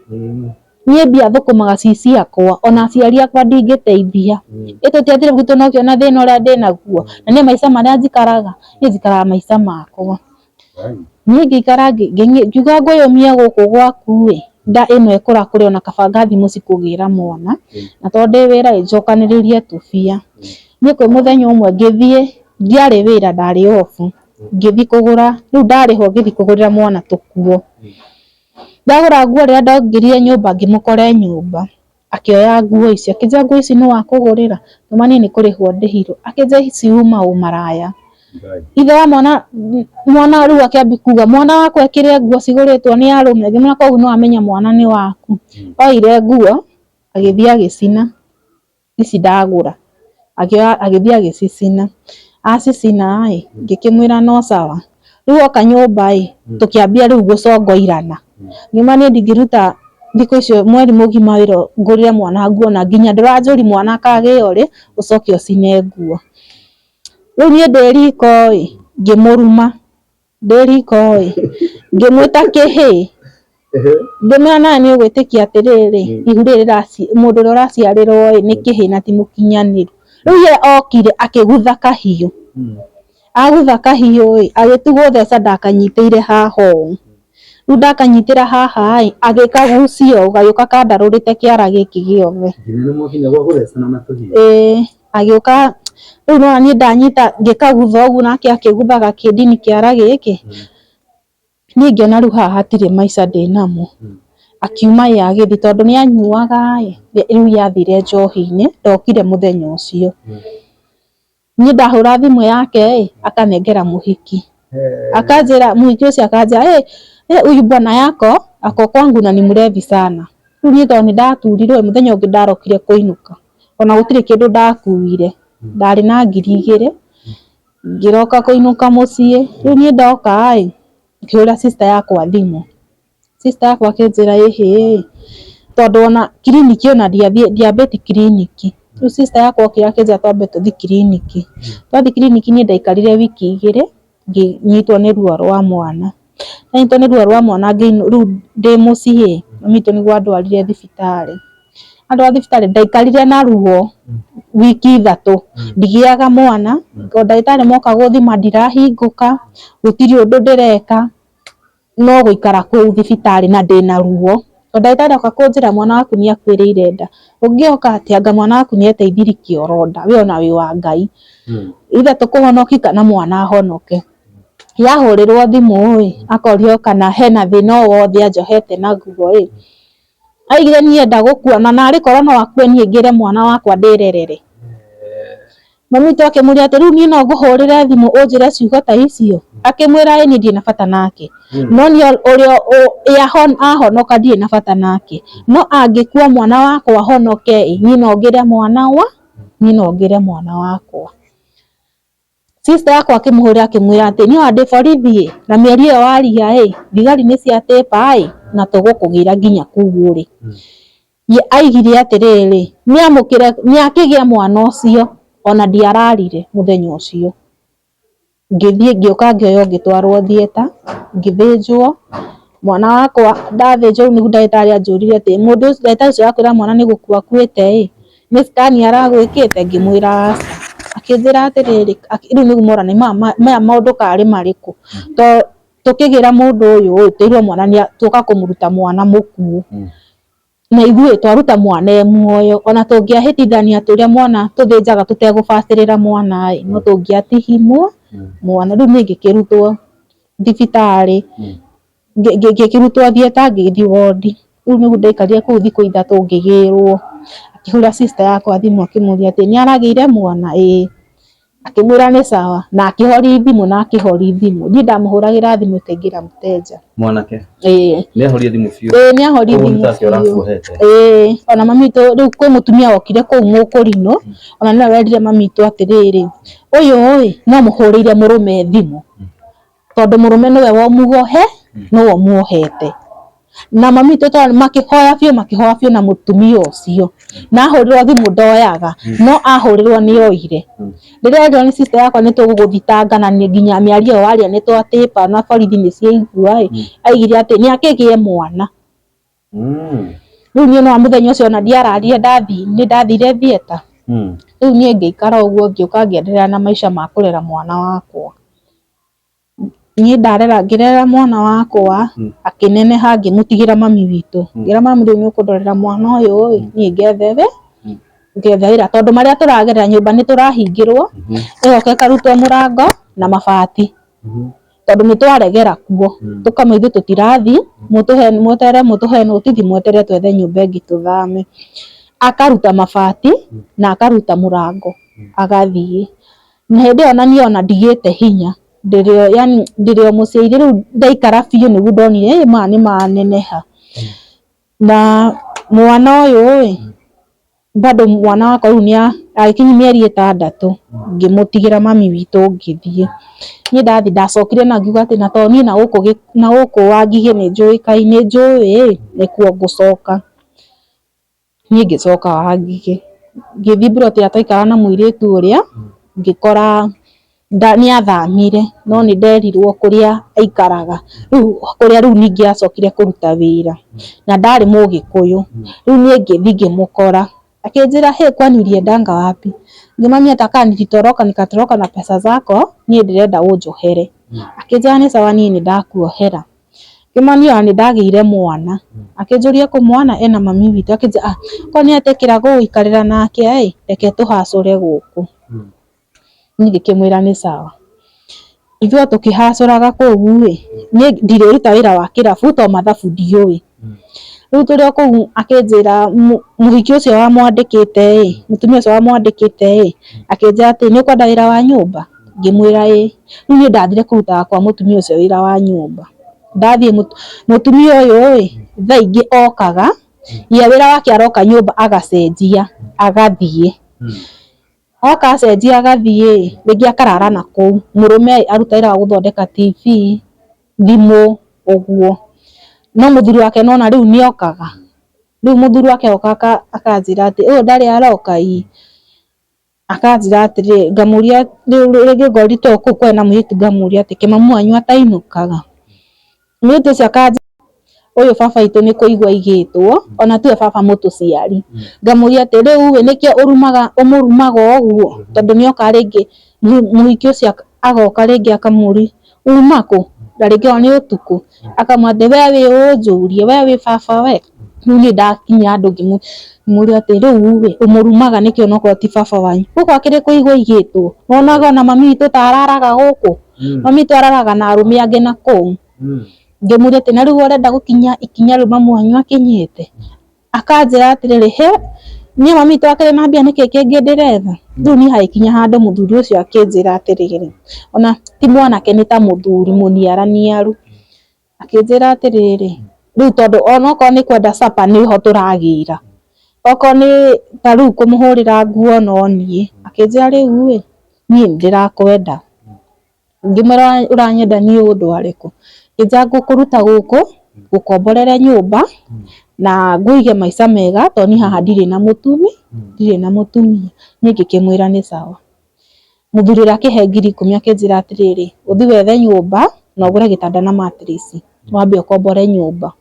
niĩ mbia thũkũmaga ci ciakwa, ona aciari akwa ndingĩteithia. Ĩ tũtiathire gwitũ na ũkĩona thĩna ũrĩa ndĩnaguo, na niĩ maica marĩa njikaraga, niĩ njikaraga maica makwa. Niĩ ngĩikara ngiuga ngwĩyũmia gũkũ gwaku ĩ, nda ĩno ĩkũrakũre ona kaba ngathiĩ mũciĩ kũgĩra mwana, na tondũ ndĩ wĩra ĩ, njokanĩrĩrie tũbia. Niĩ kwĩ mũthenya ũmwe ngĩthiĩ, ndiarĩ wĩra ndarĩ off, ngĩthiĩ kũgũra, rĩu ndarĩhwo ngĩthiĩ kũgũrĩra mwana tũkuo. Ndagũra nguo rĩrĩa ndaingĩrire nyũmba ngĩmũkora e nyũmba, akĩoya nguo icio, akĩnjĩra nguo ici nũ wakũgũrĩra? Ngĩmwĩra niĩ nĩ kũrĩhwo ndĩhirwo. Akĩnjĩra ici uma ũmaraya. Ithe wa mwana, mwana rĩu akĩambia kuga mwana wakwa ekĩre nguo cigũrĩtwo nĩ arũme, ngĩmwĩra koguo nĩwamenya mwana nĩ waku. Oire nguo agĩthiĩ agĩcina, ici ndagũra, agĩthiĩ agĩcicina. Acicina ĩ, ngĩkĩmwĩra no sawa. Rĩu oka nyũmba ĩ, tũkĩambia rĩu gũcongoirana. Ngĩmwĩra niĩ ndingĩruta thikũ icio mweri mũgima wĩra ngũrĩre mwana nguo na nginya ndũranjũria mwana akagĩo rĩ, ũcoke ũcine nguo. Rĩu niĩ ndĩ riko ĩ, ngĩmũruma, ndĩ riko ĩ, ngĩmwĩta kĩhĩĩ, ngĩmwĩra nawe nĩ ũgwĩtĩkia atĩrĩrĩ, ihu rĩrĩ mũndũ ũrĩa ũraciarĩrwo ĩ, nĩ kĩhĩĩ na ti mũkinyanĩru. Rĩu ye okire akĩgutha kahiũ, agutha kahiũ ĩ, agĩtigwo theca ndakanyitĩire haha ũũ. Rĩu ndakanyitĩra haha ĩ, agĩkagucia ũũ, gagĩũka kandarũrĩte kĩara gĩkĩ gĩothe. Ĩĩ, agĩũka rĩu nĩwona niĩ ndanyita ngĩkagutha ũguo nake akĩgutha gakĩndini kĩara gĩkĩ. Niĩ ngĩona rĩu haha hatirĩ maica ndĩnamo. Akiuma ye agĩthiĩ tondũ nĩ anyuaga ĩ, rĩu ye athire njohi-inĩ, ndokire mũthenya ũcio. Niĩ ndahũra thimũ yake ĩ, akanengera mũhiki. Akanjĩra mũhiki ũcio akanjĩra ĩ huyu bwana yako ako kwangu na ni mlevi sana. Rĩu niĩ tondũ nĩ ndaturirwo ĩ, mũthenya ũngĩ ndarokire kũinũka, ona gũtirĩ kĩndũ ndakuire, ndarĩ na 2,000, ngĩroka kũinũka mũciĩ. Rĩu niĩ ndoka ĩ, ngĩhũrĩra sister yakwa thimũ, sister yakwa akĩnjĩra ĩhĩ, tondũ ona kiriniki ona ndiambĩtie kiriniki. Rĩu sister yakwa okire akĩnjĩra twambe tũthiĩ kiriniki. Twathiĩ kiriniki niĩ ndaikarire wiki 2 ngĩnyitwo nĩ ruo rwa mwana. Ndanyitwo nĩ ruo rwa mwana rĩu ndĩ mũciĩ, mami witũ nĩguo andwarire thibitarĩ. Andwara thibitarĩ ndaikarire na ruo. wiki 3 ndigĩaga mwana. Ndagĩtarĩ moka gũthima ndirahingũka, gũtirĩ ũndũ ndĩreka, no gũikara kũu thibitarĩ na ndĩna ruo. Ndagĩtarĩ oka kũnjĩra mwana waku nĩ akuĩrĩire nda, ũngĩoka atĩa anga mwana waku nĩ eteithirie kĩoro nda, we ona wĩ wa Ngai. Either tũkũhonoki kana mwana ahonoke. Yahũrĩrwo thimũ ĩ, akorio kana hena thĩna o wothe anjohete naguo ĩ, aigire niĩ enda gũkua na narĩ korwo no akue niĩ ngĩre mwana wakwa ndĩrerere. Mami witũ akĩmũria atĩ rĩu niĩ no ngũhũrĩre thimũ ũnjĩre ciugo ta icio, akĩmwĩra ĩ niĩ ndirĩ na bata nake, no niĩ ũrĩa ahonoka ndirĩ na bata nake, no angĩkua mwana wakwa ahonoke ĩ, niĩ no ngĩre mwana wa niĩ no ngĩre mwana wakwa. Sister yakwa akĩmũhũrĩra akĩmwĩra atĩ niĩ ona ndĩ borithi ĩ, na mĩario ĩyo waria ĩ, thigari nĩ ciatĩpa ĩ, na tũgũkũgĩra nginya kũu ũrĩ. Ye aigire atĩrĩrĩ, nĩamũkĩre nĩakĩgĩa mwana ũcio, ona ndiararire mũthenya ũcio. Ngĩthiĩ ngĩũka ngĩoywo ngĩtwarwo theatre, ngĩthĩnjwo, mwana wakwa ndathĩnjwo rĩu nĩguo ndagĩtarĩ anjũririe atĩ mũndũ ũcio ndagĩtarĩ ũcio akwĩra mwana nĩ gũkua akuĩte ĩ, nĩ scan aragwĩkĩte? Ngĩmwĩra aca. Akĩnjĩra atĩrĩrĩ, rĩu nĩguo morania maya maũndũ karĩ marĩkũ, to tũkĩgĩra mũndũ ũyũ ĩ, twĩrwo mwana tũka kũmũruta mwana mũkuũ. Na ithuĩ twaruta mwana e muoyo, ona tũngĩahĩtithania atĩ ũrĩa mwana tũthĩnjaga tũtegũbacĩrĩra mwana ĩ, no tũngĩatihimwo mwana. Rĩu niĩ ngĩkĩrutwo thibitarĩ, ngĩkĩrutwo theatre ngĩthiĩ wondi. Rĩu nĩguo ndaikarire kũu thikũ 3 ngĩgĩrwo. Akĩhũrĩra sister yakwa thimũ akĩmũria atĩ nĩ aragĩire mwana? Ĩĩ. Akĩmwĩra nĩ sawa, na akĩhoria thimũ na akĩhoria thimũ. Niĩ ndamũhũragĩra thimũ ĩkaingĩra mũteja. Mwanake Ĩĩ. nĩ ahorie thimũ biũ? Ĩĩ, nĩ ahoria Koguo thimũ nĩ take biũ. ũrakuohete? Ĩĩ, ona mami witũ rĩu kwĩ mũtumia wokire kũu mũkũrinũ, ona nĩwe werire mami witũ atĩrĩrĩ, ũyũ ĩ, no mũhũrĩire mũrũme thimũ, tondũ mũrũme nĩwe womuohe, nĩwe ũmuohete. Na mami witũ tondũ makĩhoya biũ na mũtumia ũcio. Na ahũrĩrwo thimũ ndoyaga, no ahũrĩrwo nĩ oire. Rĩrĩa erirwo nĩ sister yakwa nĩ tũgũgũthitanga na nginya mĩario ĩyo waria nĩ twatĩpa na borithi nĩ ciaigua ĩ, aigire atĩ nĩ akĩgĩe mwana. Rĩu niĩ no mũthenya ũcio ona ndiararire ndathi nĩ ndathire theatre. Rĩu niĩ ngĩikara ũguo ngĩũka ngĩenderea na maica ma kũrera mwana wakwa. Niĩ ndarera ngĩrera mwana wakwa akĩneneha ngĩmũtigĩra mami witũ. Ngĩra mami rĩu nĩ ũkũndorera mwana ũyũ ĩ, niĩ ngethe ngethe wĩra tondũ marĩa tũragerera nyũmba nĩ tũrahingĩrwo, ĩgoka ĩkarutwo mũrango na mabati. Tondũ nĩ twaregera kuo, tũkama ithuĩ tũtirathiĩ, mũtũhe mweterere mũtũhe notithi mweterere twethe nyũmba ĩngĩ tũthame. Akaruta mabati na akaruta mũrango agathiĩ. Na hĩndĩ ĩyo ona niĩ ona ndigĩte hinya, ndĩrĩ o yani ndĩrĩ o mũciĩ rĩu ndaikara biũ nĩguo ndonire ĩ maya nĩ maneneha. Na mwana ũyũ ĩ, bado mwana wakwa rĩu nĩ agĩkinyia mĩeri 6 ngĩmũtigĩra mami witũ ngĩthiĩ. Niĩ ndathiĩ ndacokire na ngiuga atĩ na tondũ niĩ na gũkũ Wangigĩ nĩ njũĩkaine nĩ njũĩ ĩ, nĩkuo ngũcoka. Niĩ ngĩcoka Wangigĩ, ngĩthiĩ mburoti ĩrĩa twaikaraga na mũirĩtu ũrĩa, ngĩkora nĩ athamire no nĩ nderirwo kũrĩa aikaraga, rĩu kũrĩa rĩu ningĩ acokire kũruta wĩra, na ndarĩ mũgĩkũyũ. Rĩu niĩ ngĩthiĩ ngĩmũkora, akĩnjĩra hĩ kwani uliendanga wapi? Ngĩmwĩra hata kama nilitoroka nikatoroka na pesa zako, niĩ ndĩrenda ũnjohere. Akĩnjĩra nĩ sawa niĩ nĩ ndakuohera. Ngĩmwĩra niĩ ona nĩ ndagĩire mwana. Akĩnjũria kũ mwana ena mami witũ, akĩnjĩra ah korwo nĩ etĩkĩra gũikarĩra nake ĩ, reke tũhacũre gũkũ. Niĩ ngĩkĩmwĩra nĩ sawa. Ithuĩ tũkĩhacũraga kũu ĩ, niĩ ndirĩruta wĩra wa kĩrabu tondũ mathabu ndiũĩ. Rĩu tũrĩ o kũu akĩnjĩra mũhiki ũcio wamwandĩkĩte ĩ, mũtumia ũcio wamwandĩkĩte ĩ, akĩnjĩra atĩ nĩ ũkwenda wĩra wa nyũmba? Ngĩmwĩra ĩĩ. Rĩu niĩ ndathire kũrutaga kwa mũtumia ũcio wĩra wa nyũmba. Ndathiĩ mũtumia ũyũ ĩ, thaa ingĩ okaga, ye wĩra wake aroka nyũmba agacenjia agathiĩ. Oka acenjia agathiĩ rĩngĩ akarara na kũu. Mũrũme aruta wĩra wa gũthondeka TV, thimũ, ũguo. No mũthuri wake nona rĩu nĩ okaga. Rĩu mũthuri wake oka akanjĩra atĩ ũyũ ndarĩ aroka ĩ, akanjĩra atĩrĩrĩ, ngamũria rĩngĩ ngorire to kũu kwarĩ na mũirĩtu ngamũria atĩ kĩmamu wanyu atainũkaga? Mũirĩtu ũcio akanjĩra Ũyũ baba witũ nĩ kũigua aigĩtwo, ona tiwe baba mũtũciari. Ngamũria atĩ rĩu ĩ nĩkĩo ũrumaga ũmũrumaga ũguo, tondũ nĩoka rĩngĩ mũhiki ũcio agoka rĩngĩ akamũria uma kũ, na rĩngĩ ona nĩ ũtukũ, akamwĩra atĩ we wĩ ũnjũrie, we wĩ baba we. Rĩu niĩ ndakinya handũ ngĩmũria atĩ rĩu ĩ ũmũrumaga nĩkĩ onokorwo ti baba wanyu, gũkũ akĩrĩ kũigwo aigĩtwo, wonaga ona mami witũ ta araraga gũkũ, mami witũ araraga na arũme angĩ na kũu. Ngĩmũria atĩ na rĩu ũrenda gũkinya ikinya rĩu mamu wanyu akinyĩte, akanjĩra atĩrĩrĩ, he niĩ mami witũ akĩrĩ na mbia nĩkĩ kĩngĩ ndĩretha. Rĩu niĩ hagĩkinya handũ mũthuri ũcio akĩnjĩra atĩrĩrĩ, ona ti mwanake nĩ ta mũthuri mũniaraniaru, akĩnjĩra atĩrĩrĩ, rĩu tondũ onokorwo nĩ kwenda capa nĩho tũragĩra, okorwo nĩ ta rĩu kũmũhũrĩra nguo no niĩ, akĩnjĩra rĩu ĩ niĩ nĩ ndĩrakwenda. Ngĩmwĩra ũranyenda niĩ ũndware kũ, ngĩnjĩra ngũkũruta gũkũ ngũkomborere nyũmba na ngũige maica mega tondũ niĩ haha ndirĩ na mũtumi, ndirĩ na mũtumia. Niĩ ngĩkĩmwĩra nĩ sawa. Mũthuri ũrĩa akĩhe 10,000 akĩnjĩra atĩrĩrĩ, ũthiĩ wethe nyũmba na ũgũre gĩtanda na mattress, wambe ũkombore nyũmba.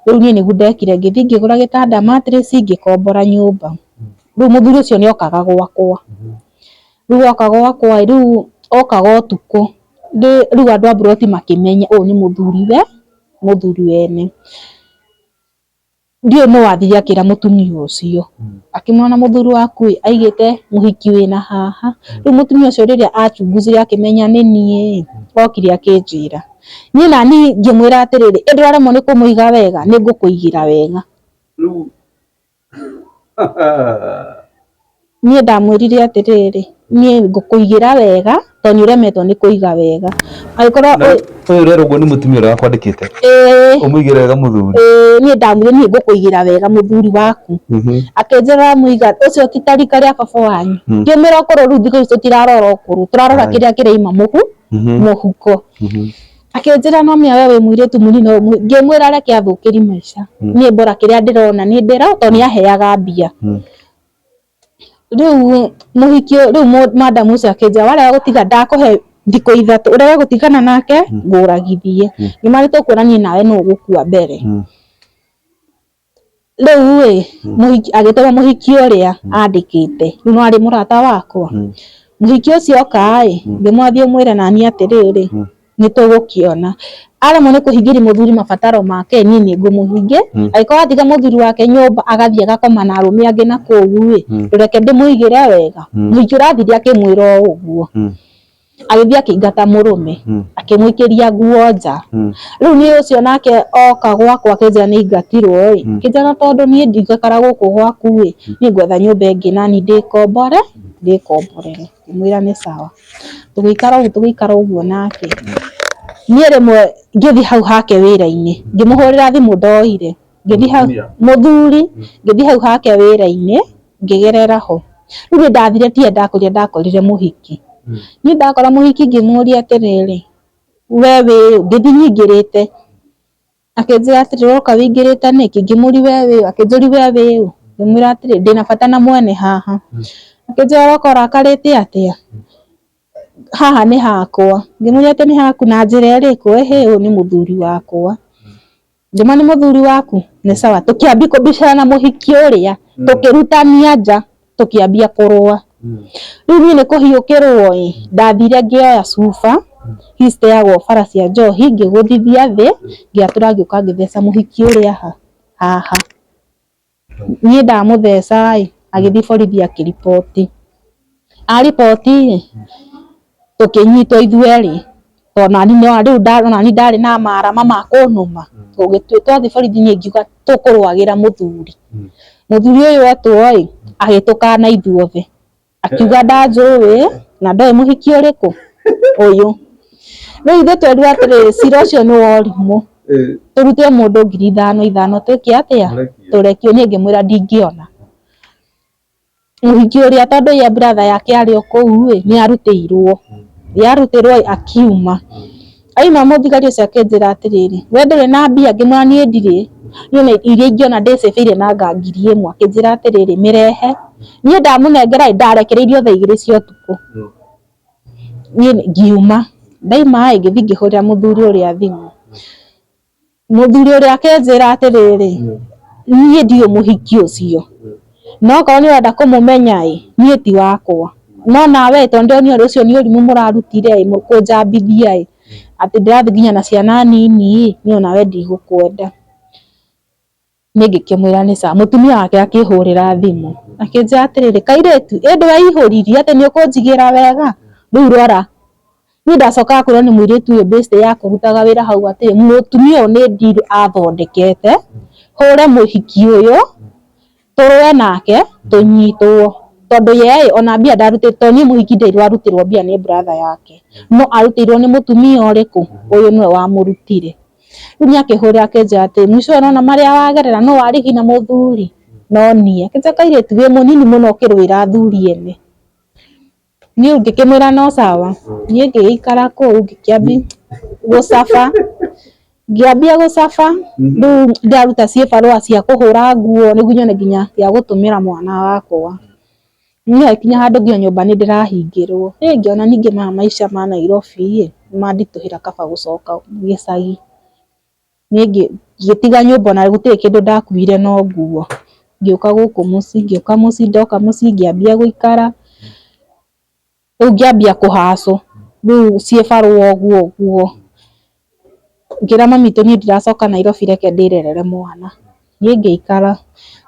Rĩu niĩ nĩguo ndekire, ngĩthiĩ ngĩgũra gĩtanda, mattress, ngĩkombora nyũmba. Rĩu mũthuri ũcio nĩ okaga gwakwa. Rĩu oka gwakwa ĩ, rĩu okaga ũtukũ, rĩu andũ a mburoti makĩmenya ũyũ nĩ mũthuri we, mũthuri wene. Ndiũĩ nũ wathire akĩra mũtumia ũcio, akĩmwĩra ona mũthuri waku ĩ, aigĩte mũhiki wĩna haha. Rĩu mũtumia ũcio rĩrĩa achunguzire akĩmenya nĩ niĩ ĩ, okire akĩnjĩra. Niĩ nani ngĩmwĩra atĩrĩrĩ, ĩ ndũraremwo nĩ kũmũiga wega, nĩ ngũkũigĩra wega. Niĩ ndamwĩrire atĩrĩrĩ, niĩ ngũkũigĩra wega tondũ nĩ ũremetwo nĩ kũiga wega. Angĩkorwo Ũyũ ũrerwo ũguo nĩ mũtumia ũrĩa wakwandĩkĩte? Ĩĩ. Ũmũigĩre wega mũthuri? Ĩĩ, niĩ ndamwĩrire niĩ ngũkũigĩra wega mũthuri waku. Akĩnjĩra ũramũiga, ũcio ti ta rika rĩa baba wanyu. Ngĩmwĩra ũkũrũ rĩu thikũ ici tũtirarora ũkũrũ, tũrarora kĩrĩa kĩraima mũhuko. Akĩnjĩra no mĩa we wĩ mũirĩtu mũnini no ngĩmwĩra reke athũkĩri maica. Niĩ bora kĩrĩa ndĩrona nĩ ndĩra tondũ nĩ aheaga mbia. Rĩu mũhiki rĩu madam ũcio akĩnjĩra warega gũtiga ndakũhe thikũ 3 ũrege gũtigana nake ngũragithie. Nĩma nĩ tũkuona niĩ nawe nũ ũgũkua mbere. Rĩu ĩ mũhiki agĩtũma mũhiki ũrĩa andĩkĩte rĩu no arĩ mũrata wakwa. Mũhiki ũcio oka ĩ ngĩmwathiĩ ũmwĩre nani atĩrĩrĩ nĩ tũgũkĩona. Aremwo nĩ kũhingĩria mũthuri mabataro make niĩ nĩ ngũmũhingĩ. Angĩkorwo atiga mũthuri wake nyũmba agathiĩ agakoma na arũme angĩ na kũu ĩ reke ndĩmũigĩre wega. Mũhiki ũrathire akĩmwĩra o ũguo. Agĩthiĩ akĩingata mũrũme, akĩmũikĩria nguo nja. Rĩu niĩ ũcio nake oka gwakwa akĩnjĩra nĩ aingatirwo ĩ, akĩnjĩra tondũ niĩ ndingĩikara gũkũ gwaku ĩ, niĩ ngwetha nyũmba ĩngĩ nani ndĩkombore, ndĩkomborere. Ngĩmwĩra nĩ sawa. Tũgĩikara ũguo tũgĩikara ũguo nake. Niĩ rĩmwe ngĩthiĩ hau hake wĩra-inĩ, ngĩmũhũrĩra thimũ ndoire, ngĩthiĩ hau mũthuri, ngĩthiĩ hau hake wĩra-inĩ, ngĩgerera ho. Rĩu niĩ ndathire tiwe ndakorire ndakorire mũhiki. Niĩ ndakora mũhiki ngĩmũria atĩrĩrĩ, we wĩ ũ? Ngĩthiĩ nyingĩrĩte, akĩnjĩra atĩrĩrĩ ũroka wĩingĩrĩte nĩkĩ? Ngĩmũria we wĩ ũ? Akĩnjũria we wĩ ũ? Ngĩmwĩra atĩrĩrĩ ndĩna bata na mwene haha. Akĩnjĩra ũroka ũrakarĩte atĩa? Haha nĩ hakwa. Ngĩmũria atĩ nĩ haku na njĩra ĩrĩkũ? Ĩhĩ ũyũ nĩ mũthuri wakwa. Ngĩmwĩra nĩ mũthuri waku? Nĩ sawa. Tũkĩambia kũbicana na mũhiki ũrĩa, tũkĩrutania nja, tũkĩambia kũrũa. Rĩu niĩ nĩ kũhiũkĩrwo ĩ, ndathire ngĩoya cuba, ici citeagwo bara cia njohi, ngĩgũthithia thĩ, ngĩatũra ngĩũka ngĩtheca mũhiki ũrĩa haha. Niĩ ndamũtheca ĩ, agĩthiĩ borithi akĩriboti. Ariboti ĩ, tũkĩnyitwo ithuerĩ, tondũ nani rĩu nani ndarĩ na marama ma kũnũma. Twathiĩ borithi niĩ ngiuga tũkũrũagĩra mũthuri. Mũthuri ũyũ etwo ĩ, agĩtũkana ithuothe. Akiuga ndanjũĩ na ndoĩ mũhiki ũrĩkũ ũyũ. Rĩu ithuĩ twerirwo atĩrĩrĩ, cira ũcio nĩ wa ũrimũ, tũrute o mũndũ 5,000 5,000 twĩke atĩa? Tũrekio. Niĩ ngĩmwĩra ndingĩona. Mũhiki ũrĩa tondũ ye brother yake arĩ o kũu ĩ, nĩ arutĩirwo. Ye arutĩrwo ĩ, akiuma. Auma mũthigari ũcio akĩnjĩra atĩrĩrĩ, we ndũrĩ na mbia? Ngĩmwĩra niĩ ndirĩ, niĩ ona iria ingĩona ndĩcĩbĩire na anga 1,000. Akĩnjĩra atĩrĩrĩ, mĩrehe. Niĩ ndamũnengera ĩ, ndarekereirio thaa 2 cia ũtukũ. Niĩ ngiuma, ndauma ĩ, ngĩthiĩ ngĩhũrĩra mũthuri ũrĩa thimũ. Muthuri uria akinjira atiriri, nie ndiũ muhiki ucio, no korwo ni urenda kumumenya i nie ti wakwa, no nawe tondu ndionire ucio ni urimu murarutire i kunjambithia i ati ndirathi nginya na ciana nini i ni onawe ndigukwenda. Ni ngikimwira ni sawa. Mutumia wake akihurira thimu akinjira atiriri, kairitu indi weihuririe ati ni ukunjigira wega riu rora. Ni ndacokaga kwirwo ni muiritu uyu best ya kurutaga wira hau ati mutumia uyu ni deal athondekete hure muhiki uyu turue nake tunyitwo, tondu ye ona mbia ndarutite, tondu ni muhiki ndeirwo arutirwo mbia ni brother yake, no arutirwo ni mutumia uriku uyu niwe wamurutire. Riu ni akihurira akinjira ati mwico nona maria wagerera no warigi na muthuri no nie. Akinjira kairitu wi munini muno ukirwira athuri ene. Ni ngikimwira no sawa. Nie ngiikara kuu ngikiambi gucaba, ngiambia gucaba riu ndaruta cibarua cia kuhura nguo niguo nyone nginya ya gutumira mwana wakwa. Niĩ hakinya handu nginya nyumba ni ndirahingirwo, ngiona ningi maya maica ma Nairobi ĩ mandituhira kaba gucoka gicagi. Niĩ ngitiga nyumba ona gutiri kindu ndakuire no nguo, ngiuka guku mucii, ngiuka mucii, ndoka mucii ngiambia guikara riu ngiambia kuhacwo riu cibarua uguo uguo. Ngira mami witũ niĩ ndiracoka Nairobi reke ndirerere mwana. Niĩ ngĩikara.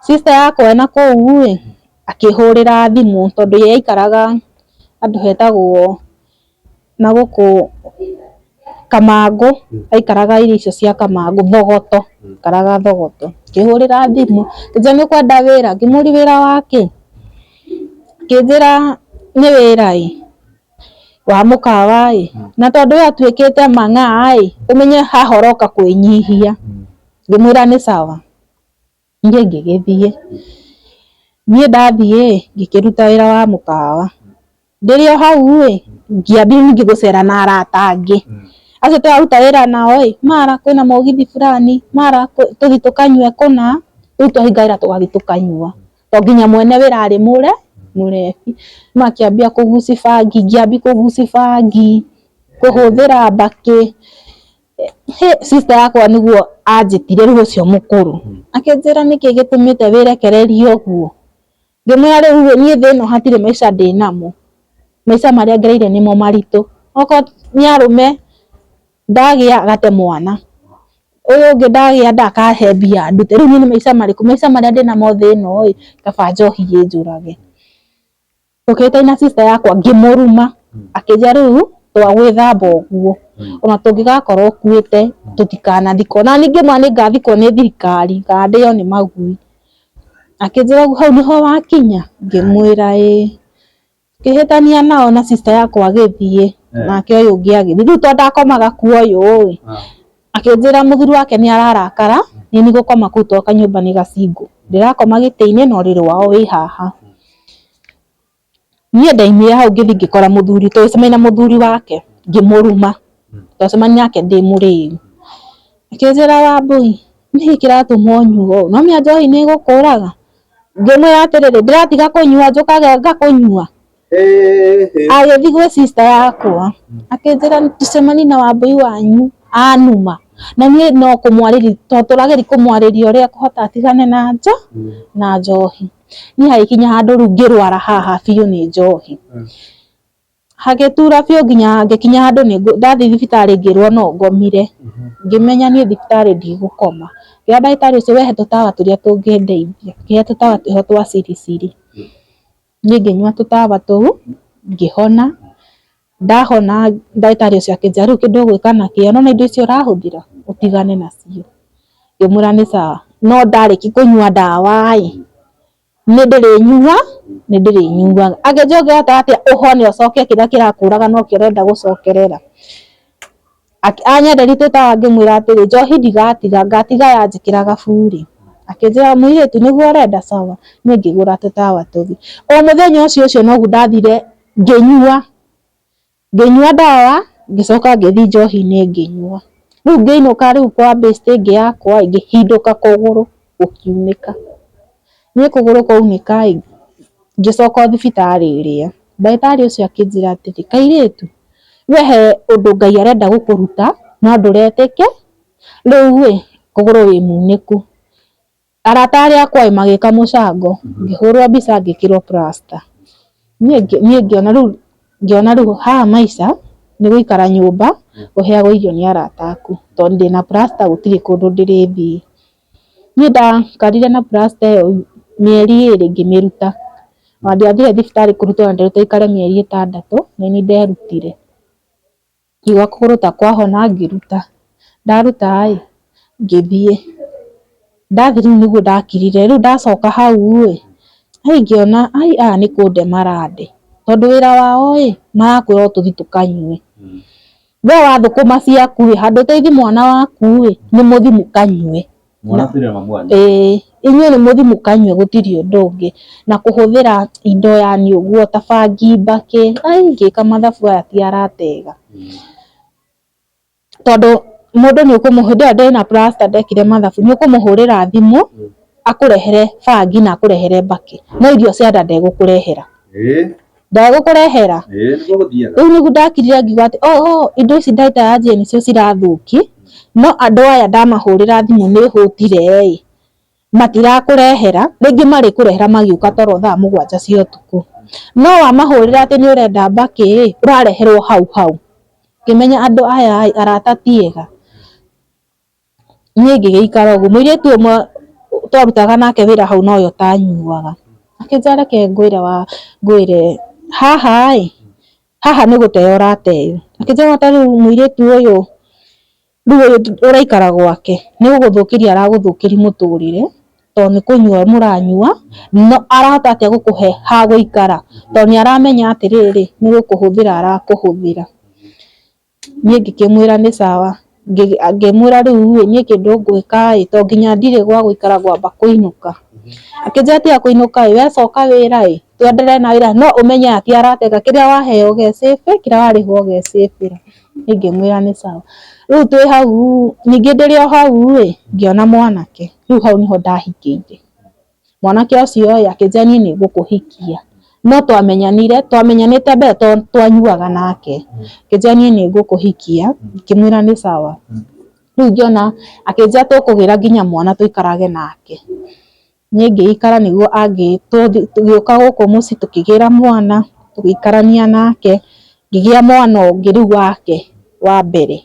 Sister yakwa ena kũu ĩ akĩhũrĩra thimũ tondu ye aikaraga handũ hetagwo na gũkũ Kamangũ, aikaraga irio icio cia Kamangũ Thogoto, aikaraga Thogoto. Akĩhũrĩra thimũ akĩnjĩra nĩ ũkwenda wĩra, ngĩmũria wĩra wakĩ, akĩnjĩra nĩ wĩra ĩ wa mũkawa ĩ, na tondu we atuĩkĩte mang'aa ĩ ũmenye haha ũroka kwĩnyihia. Ngĩmwĩra nĩ sawa. Niĩ ngĩgĩthiĩ, niĩ ndathiĩ ngĩkĩruta wĩra wa mũkawa. Ndĩrĩ o hau ĩ ngĩambia ningĩ gũcera na arata angĩ acio tũraruta wĩra nao ĩ, mara kwĩna mũgithi fulani, mara tũthiĩ tũkanyue kũna, rĩu twahinga wĩra tũgathiĩ tũkanyua, to nginya mwene wĩra arĩ mũrebi. Makĩambia kũguci bangi, ngĩambia kũguci bangi, kũhũthĩra mbakĩ. Sister yakwa nĩguo anjĩtire rĩu ũcio mũkũrũ, akĩnjĩra nĩkĩ gĩtũmĩte wĩrekererie ũguo. Ngĩmwĩra rĩu niĩ thĩ ĩno hatirĩ maica ndĩnamo, maica marĩa ngereire nĩmo maritũ. Okorwo nĩ arũme ndagĩa gate mwana, ũyũ ũngĩ ndagĩa ndakahe mbia ndute, rĩu niĩ nĩ maica marĩkũ? Maica marĩa ndĩnamo thĩ ĩno ĩ kaba njohi ĩnjũrage. Tũkĩhĩtania na sister yakwa ngĩmũruma, akĩnjĩra rĩu twagwĩthamba ũguo ona tũngĩgakorwo ũkuĩte tũtikanathikwo, na ningĩ ngĩmwĩra nĩngathikwo nĩ thirikari kana ndĩo nĩ magui. Akĩnjĩra ũguo hau nĩho wakinya, ngĩmwĩra ĩĩ. Ngĩhĩtania nao na sister yakwa agĩthiĩ nake ũyũ ũngĩ agĩthiĩ, rĩu tondũ ndakomaga kuo ũyũ ĩ akĩnjĩra mũthuri wake nĩ ararakara nĩ niĩ gũkoma kũu tondũ kanyũmba nĩ gacingũ, ndĩrakoma gĩtĩ-inĩ na ũrĩrĩ wao wĩ haha. Niĩ ndaumire hau ngĩthiĩ ngĩkora mũthuri, tũgĩcemania na mũthuri wake ngĩmũruma, twacemania nake ndĩ mũrĩu. Akĩnjĩra Wambũi nĩkĩ kĩratũma ũnyue ũũ, no ũmenye njohi nĩ ĩgũkũraga? Ngĩmwĩra atĩrĩrĩ, ndĩratiga kũnyua njũkage ngakũnyua. Agĩthiĩ gwĩ sister yakwa akĩnjĩra tũcemanie na Wambũi wanyu anuma, na niĩ no kũmwarĩria tondũ tũrageria kũmwarĩria ũrĩa ekũhota atigane na na njohi. Niĩ hagĩkinya handũ rĩu ngĩrwara haha biũ nĩ njohi, hagĩtura biũ nginya ngĩkinya handũ ndathiĩ thibitarĩ ngĩrwo no ngomire, ngĩmenya niĩ thibitarĩ ndigũkoma. Ngĩra ndagĩtarĩ ũcio wehe tũtawa tũrĩa tũngĩndeithia, akĩhe tũtawa twĩho twa siri siri. Niĩ ngĩnyua tũtawa tũu ngĩhona, ndahona ndagĩtarĩ ũcio akĩnjĩra rĩu kĩndũ ũgwĩka nakĩo nĩwona indo icio ũrahũthĩra ũtigane nacio. Ngĩmwĩra nĩ sawa, no ndarĩkia kũnyua ndawa ĩ nĩ ndĩrĩnyua nĩ ndĩrĩnyuaga. Angĩnjĩra ũngĩhota atĩa ũhone ũcoke kĩrĩa kĩrakũraga nokĩo ũrenda gũcokerera. Anyenderia tũtawa ngĩmwĩra atĩrĩ njohi ndigatiga, ngatiga yanjĩkĩra gaburi. Akĩnjĩra mũirĩtu nĩguo ũrenda sawa, niĩ ngĩgũra tũtawa tũthiĩ. O mũthenya ũcio ũcio noguo ndathire ngĩnyua, ngĩnyua ndawa ngĩcoka ngĩthiĩ njohi-inĩ ngĩnyua. Rĩu ngĩinũka rĩu kwa best ĩngĩ yakwa ĩ ngĩhindũka kũgũrũ gũkiunĩka. Niĩ kũgũrũ kwaunĩka ĩ ngĩcoka o thibitarĩ ĩrĩa, ndagĩtarĩ ũcio akĩnjĩra atĩrĩ, kairĩtu we he ũndũ Ngai arenda gũkũruta no ndũretĩkia, rĩu ĩ Kũgũrũ wĩ munĩku. Arata arĩa akwa ĩ magĩka mũcango, ngĩhũrwo mbica ngĩkĩrwo plaster. Niĩ ngĩona rĩu, ngĩona rĩu haha maica nĩ gũikara nyũmba ũheagwo irio nĩ arata aku, tondũ ndĩna plaster gũtirĩ kũndũ ndĩrĩthiĩ. Niĩ ndakarire na plaster ĩyo mĩeri 2 ngĩmĩruta. Ona ndiathire thibitarĩ kũrutwo na nderirwo ikare mĩeri 6 nĩ niĩ nderutire. Ngiuga kũgũrũ ta kwahona ngĩruta. Ndaruta ĩ, ngĩthiĩ. Ndathiĩ rĩu nĩguo ndakirire, rĩu ndacoka hau ĩ, ai ngĩona ai aya nĩ kũnde marande, tondũ wĩra wao ĩ, marakwĩra o tũthiĩ tũkanyue. We wathũkũma ciaku ĩ, handũ ũteithie mwana waku ĩ, nĩ mũthiĩ mũkanyue. Ĩĩ, inyuĩ nĩ mũthiĩ mũkanyue gũtirĩ ũndũ ũngĩ. Na kũhũthĩra indo yani ũguo ta bangi mbakĩ, ai ngĩka mathabu aya ti arata ega. Tondũ mũndũ nĩ ũkũmũhũrĩra, hĩndĩ ĩyo ndĩna plaster ndekire mathabu, nĩ ũkũmũhũrĩra thimũ akũrehere bangi na akũrehere mbakĩ, no irio cia nda ndegũkũrehera. Ndegũkũrehera. Rĩu nĩguo ndakirire ngiuga atĩ oh, indo ici ndaita yanjie nĩcio cirathũki, no andũ aya ndamahũrĩra thimũ nĩ hũtire ĩ, matirakũrehera, rĩngĩ marĩkũrehera magĩũka toro thaa 7 cia ũtukũ. No wamahũrĩra atĩ nĩ ũrenda mbakĩ ĩ, ũrareherwo hau hau. Ngĩmenya andũ aya ĩ, arata ti ega. Niĩ ngĩgĩikara ũguo, mũirĩtu ũmwe twarutaga nake wĩra hau nowe ũtanyuaga. Akĩnjĩra reke ngwĩre wa ngwĩre haha ĩ, haha nĩ gũteo ũrateo. Akĩnjĩra ta rĩu mũirĩtu ũyũ, rĩu ũyũ ũraikara gwake nĩ gũgũthũkĩria aragũthũkĩria mũtũrĩre, tondũ nĩ kũnyua mũranyua, no arahota atĩa gũkũhe ha gũikara, tondũ nĩ aramenya atĩrĩrĩ, nĩ gũkũhũthĩra arakũhũthĩra. Niĩ ngĩkĩmwĩra nĩ sawa, ngĩmwĩra rĩu ĩ, niĩ kĩndũ ngwĩka ĩ, to nginya ndirĩ gwa gũikara ngwamba kũinũka. Akĩnjĩra tiga kũinũka ĩ, we coka wĩra ĩ, twendelee na wĩra, no ũmenye aya ti arata ega, kĩrĩa waheo ũgecĩbĩ, kĩrĩa warĩhwo ũgecĩbĩra. Niĩ ngĩmwĩra nĩ sawa. Rĩu twĩ hau, ningĩ ndĩrĩ o hau ĩ, ngĩona mwanake, rĩu hau nĩho ndahikĩire. Mwanake ũcio ĩ, akĩnjĩra niĩ nĩ ngũkũhikia. No twamenyanire, twamenyanĩte mbere tondũ twanyuaga nake. Akĩnjĩra niĩ nĩ ngũkũhikia, ngĩmwĩra nĩ sawa. Rĩu ngĩona, akĩnjĩra tũkũgĩra nginya mwana tũikarage nake. Niĩ ngĩikara nĩguo tũgĩũka gũkũ mũciĩ tũkĩgĩra mwana, tũgĩikarania nake, ngĩgĩa mwana ũngĩ rĩu wake wa mbere.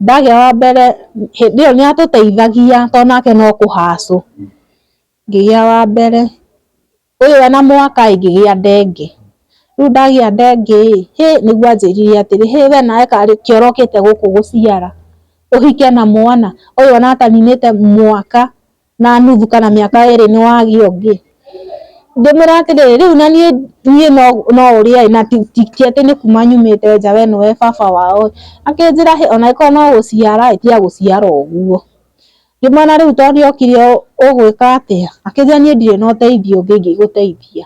Ndagĩa wa mbere, hĩndĩ ĩyo nĩ atũteithagia tondũ nake no kũhacũ. Ngĩgĩa wa mbere, ũyũ ena mwaka ĩ, ngĩgĩa ndenge. Rĩu ndagĩa ndenge ĩ, hĩ nĩguo anjĩrire atĩrĩ, hĩ we nawe karĩ kĩ ũrokĩte gũkũ gũciara, ũhike na mwana, ũyũ ona ataninĩte mwaka na nuthu kana mĩaka 2 nĩ wagĩa ũngĩ. Ngĩmwĩra atĩrĩrĩ, rĩu na niĩ niĩ no ũrĩa ĩ, na ti atĩ nĩ kuma nyumĩte nja we nĩwe baba wao ĩ. Akĩnjĩra hĩ ona angĩkorwo no gũciara ĩ, tiga gũciara ũguo. Ngĩmwĩra rĩu tondũ nĩ okire ũgwĩka atĩa? Akĩnjĩra niĩ ndirĩ na ũteithio ũngĩ ingĩgũteithia.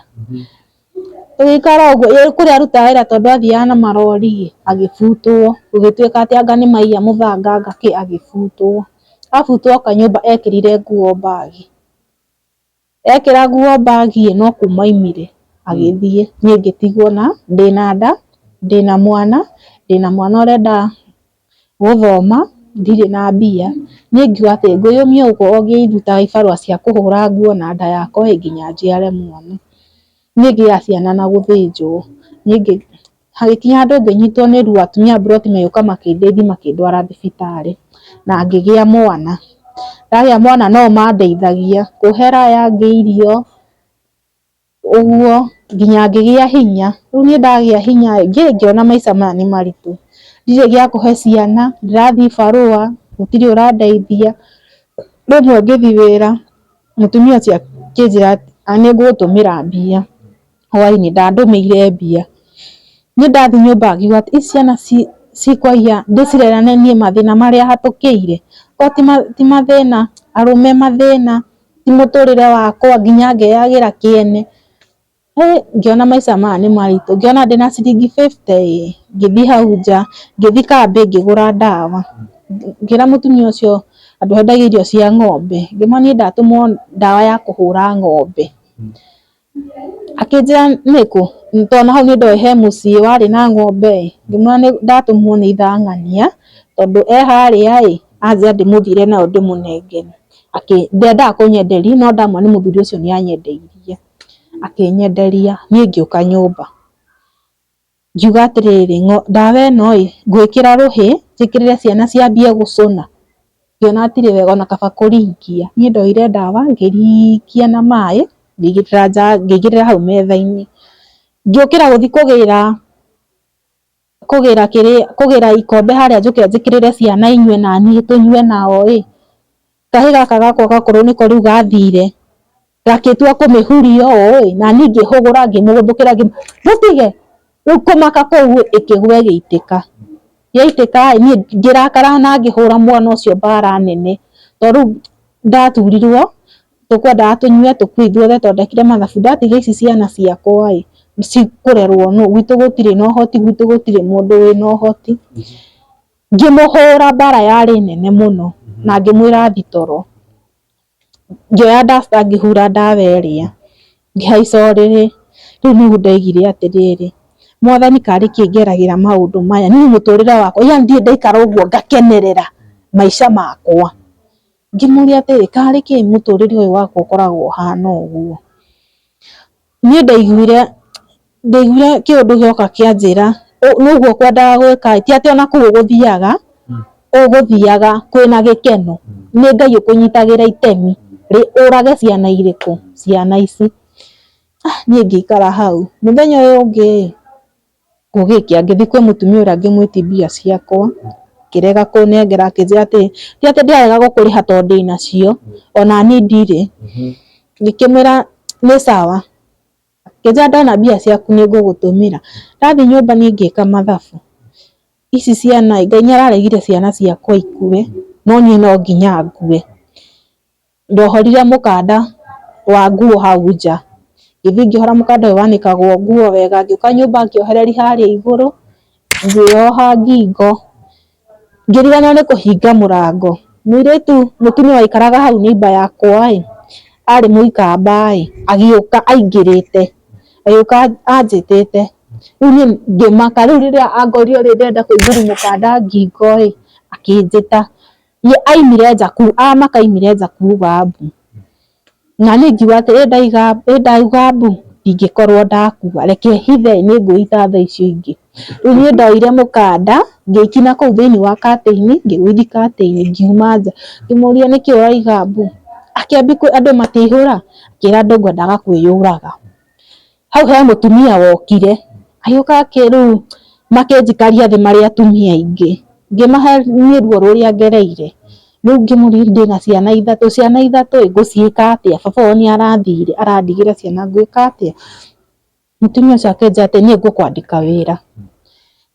Tũgĩikara ũguo, kũrĩa arutaga wĩra tondũ athiaga na marori ĩ, agĩbutwo, gũgĩtuĩka atĩ anga nĩ maiya mũthanga anga kĩ, agĩbutwo. Abutwo oka nyũmba ekĩrire nguo bagi. Ekĩra nguo bagi ĩ, no kuma aimire agĩthiĩ. Niĩ ngĩtigwo na ndĩna nda, ndĩna mwana, ndĩna mwana ũrenda gũthoma, ndirĩ na mbia. Niĩ ngiuga atĩ ngwĩyũmia ũguo o ngĩrutaga ibarũa cia kũhũra nguo na nda yakwa ĩ, nginya njiare mwana. Niĩ ngĩaga ciana na gũthĩnjwo. Niĩ hagĩkinya handũ ngĩnyitwo nĩ ruo, atumia a mburoti magĩũka makĩndeithia makĩndwara thibitarĩ na ngĩgĩa mwana. Ndagĩa mwana no mandeithagia kũhera aya angĩ irio, ũguo nginya ngĩgĩa hinya. Rĩu niĩ ndagĩa hinya ĩ, ngĩona maica maya nĩ maritũ. Ndirĩ gĩa kũhe ciana, ndĩrathiĩ barũa, gũtirĩ ũrandeithia. Rĩmwe ngĩthiĩ wĩra, mũtumia ũcio akĩnjĩra nĩ ngũgũtũmĩra mbia hwainĩ, ndandũmĩire mbia. Niĩ ndathiĩ nyũmba ngiuga atĩ ici ciana cikwaiya ndĩcirere na niĩ mathĩna marĩa hatũkĩire. Okorwo ti mathĩna, arũme mathĩna, ti mũtũrĩre wakwa nginya ngeyagĩra kĩene. Ngĩona maica maya nĩ maritũ, ngĩona ndĩna ciringi 50 ĩ, ngĩthiĩ hau nja, ngĩthiĩ kambĩ ngĩgũra ndawa. Ngĩra mũtumia ũcio handũ hendagia irio cia ng'ombe, ngĩmwĩra niĩ ndatũmwo ndawa ya kũhũra ng'ombe. Akĩnjĩra nĩkũ, tondũ hau nĩ ndoĩ he mũciĩ warĩ na ng'ombe ĩ, ngĩmwĩra ndatũmwo nĩ ithang'ania, tondũ e harĩa ĩ, Anjĩra ndĩmũthire nayo ndĩmũnengere. Ndendaga kũnyenderia no ndamwĩra nĩ mũthuri ũcio nĩ anyendeirie. Akĩnyenderia, niĩ ngĩũka nyũmba. Ngiuga atĩrĩrĩ, ndawa ĩno ĩ, ngwĩkĩra rũhĩ, njĩkĩrĩre ciana ciambie gũcũna. Ngĩona hatirĩ wega ona kaba kũringia. Niĩ ndoire ndawa ngĩringia na maĩ, ngĩigĩrĩra ngĩigĩrĩra hau metha-inĩ. Ngĩũkĩra gũthiĩ kũgĩra kũgĩra kĩrĩa kũgĩra ikombe harĩa njũke njĩkĩrĩre ciana inyue na niĩ tũnyue nao ĩ, kahĩ gaka gakwa gakũrũ nĩko rĩu gathire gagĩtua kũmĩhuria ũũ ĩ, na niĩ ngĩhũgũra ngĩmũgũthũkĩra mũtige rĩu kũmaka kũu ĩkĩgwa ĩgĩitĩka. Yaitĩka ĩ, niĩ ngĩrakara na ngĩhũra mwana ũcio mbara nene, tondũ rĩu ndaturirwo tũkwendaga tũnyue tũkue ithuothe tondũ ndekire mathabu ndatiga ici ciana ciakwa ĩ, cikũrerwo nũ? Gwitũ gũtirĩ na ũhoti, gwitũ gũtirĩ mũndũ wĩna ũhoti. Ngĩmũhũra mbara yarĩ nene mũno na ngĩmwĩra athiĩ toro. Ngĩoya duster ngĩhura ndawa ĩrĩa, ngĩhaica ũrĩrĩ. Rĩu nĩguo ndaigire atĩrĩrĩ, mwathani karĩ kĩ ngeragĩra maũndũ maya, niĩ mũtũrĩre wakwa, yani ndirĩ ndaikara ũguo ngakenerera maica makwa. Ngĩmũria atĩrĩ, karĩ kĩ mũtũrĩre ũyũ wakwa ũkoragwo ũhana ũguo? Niĩ ndaiguire ndaiguire kĩũndũ gĩoka kĩanjĩra nĩ ũguo ũkwendaga gwĩka ti atĩ ona kũu ũgũthiaga, ũgũthiaga kwĩna gĩkeno, nĩ Ngai ũkũnyitagĩra itemi ũrage ciana irĩkũ? Ciana ici. Niĩ ngĩikara hau, mũthenya ũyũ ũngĩ ĩ, gũgĩkĩa ngĩthiĩ kwĩ mũtumia ũrĩa ngĩmwĩtia mbia ciakwa, akĩrega kũnengera akĩnjĩra atĩ ti atĩ ndĩrarega gũkũrĩha tondũ ndĩnacio, ona niĩ ndirĩ. Ngĩkĩmwĩra nĩ sawa, akĩnjĩra ndona mbia ciaku nĩ ngũgũtũmĩra. Ndathiĩ nyũmba niĩ ngĩka mathabu, ici ciana ĩ, Ngai nĩ araregire ciana ciakwa ikue, no niĩ no nginya ngue. Ndohorire mũkanda wa nguo hau nja, ngĩthiĩ ngĩohora mũkanda ũyũ wanĩkagwo nguo wega, ngĩũka nyũmba ngĩohereria harĩa igũrũ, ngĩoha ngingo, ngĩriganĩrwo nĩ kũhinga mũrango. Mũirĩtu mũtumia waikaraga hau neighbour yakwa ĩ, arĩ mũikamba ĩ, agĩũka aingĩrĩte, agĩũka anjĩtĩte. Rĩu niĩ ngĩmaka, rĩu rĩrĩa angorire ũrĩa ndĩrenda kũingĩria mũkanda ngingo ĩ, akĩnjĩta. Ye aimire nja amaka aimire nja kuga mbu. Na niĩ ngiuga atĩ ĩ ndauga mbu ndingĩkorwo ndakua, reke hithe nĩ ngwĩita thaa icio ingĩ. Rĩu niĩ ndoire mũkanda ngĩikia na kũu thĩinĩ wa curtain, ngĩgũithia curtain ngiuma nja. Ngĩmũria nĩkĩ ũraiga mbu, akĩambia andũ matiaihũra, akĩra andũ ngwendaga kwĩyũraga. Hau he mũtumia wokire, agĩũka rĩu makĩnjikaria thĩ marĩ atumia aingĩ. Ngĩmahe niĩ ruo rũrĩa ngereire. Rĩu ngĩmũria ndĩna ciana ithatũ, ciana ithatũ ĩ ngũciĩka atĩa? Baba wao nĩ arathire arandigĩra ciana ngwĩka atĩa? Mũtumia ũcio akĩnjĩra atĩ niĩ ngũkwandĩka wĩra,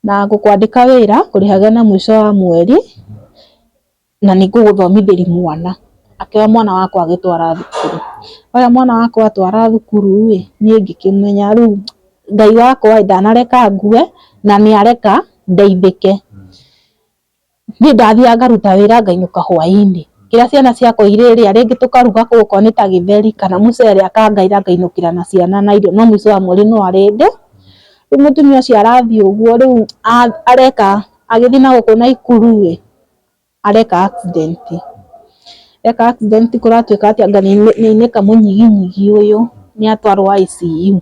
na ngũkwandĩka wĩra ngũrĩhage na mũico wa mweri, na nĩ ngũgũthomithĩria mwana. Akĩoya mwana wakwa agĩtwara thukuru. Oya mwana wakwa atwara thukuru ĩ, niĩ ngĩkĩmenya rĩu Ngai wakwa ĩ, ndanareka ngue na nĩ areka ndeithĩke. Niĩ ndathiaga ngaruta wĩra ngainũka hwainĩ, kĩrĩa ciana ciakwa irĩrĩa, rĩngĩ tũkaruga kũu okorwo nĩ ta gĩtheri kana mũcere akangaĩra ngainũkĩra na ciana na irio, no mũico wa mweri no arĩndĩ. Rĩu mũtumia ũcio arathiĩ ũguo rĩu areka agĩthiĩ na gũkũ Naikuru ĩ, areka accident. Eka accident kũratuĩka atĩ anga nĩ ainĩka mũnyiginyigi ũyũ, nĩ atwarwo ICU.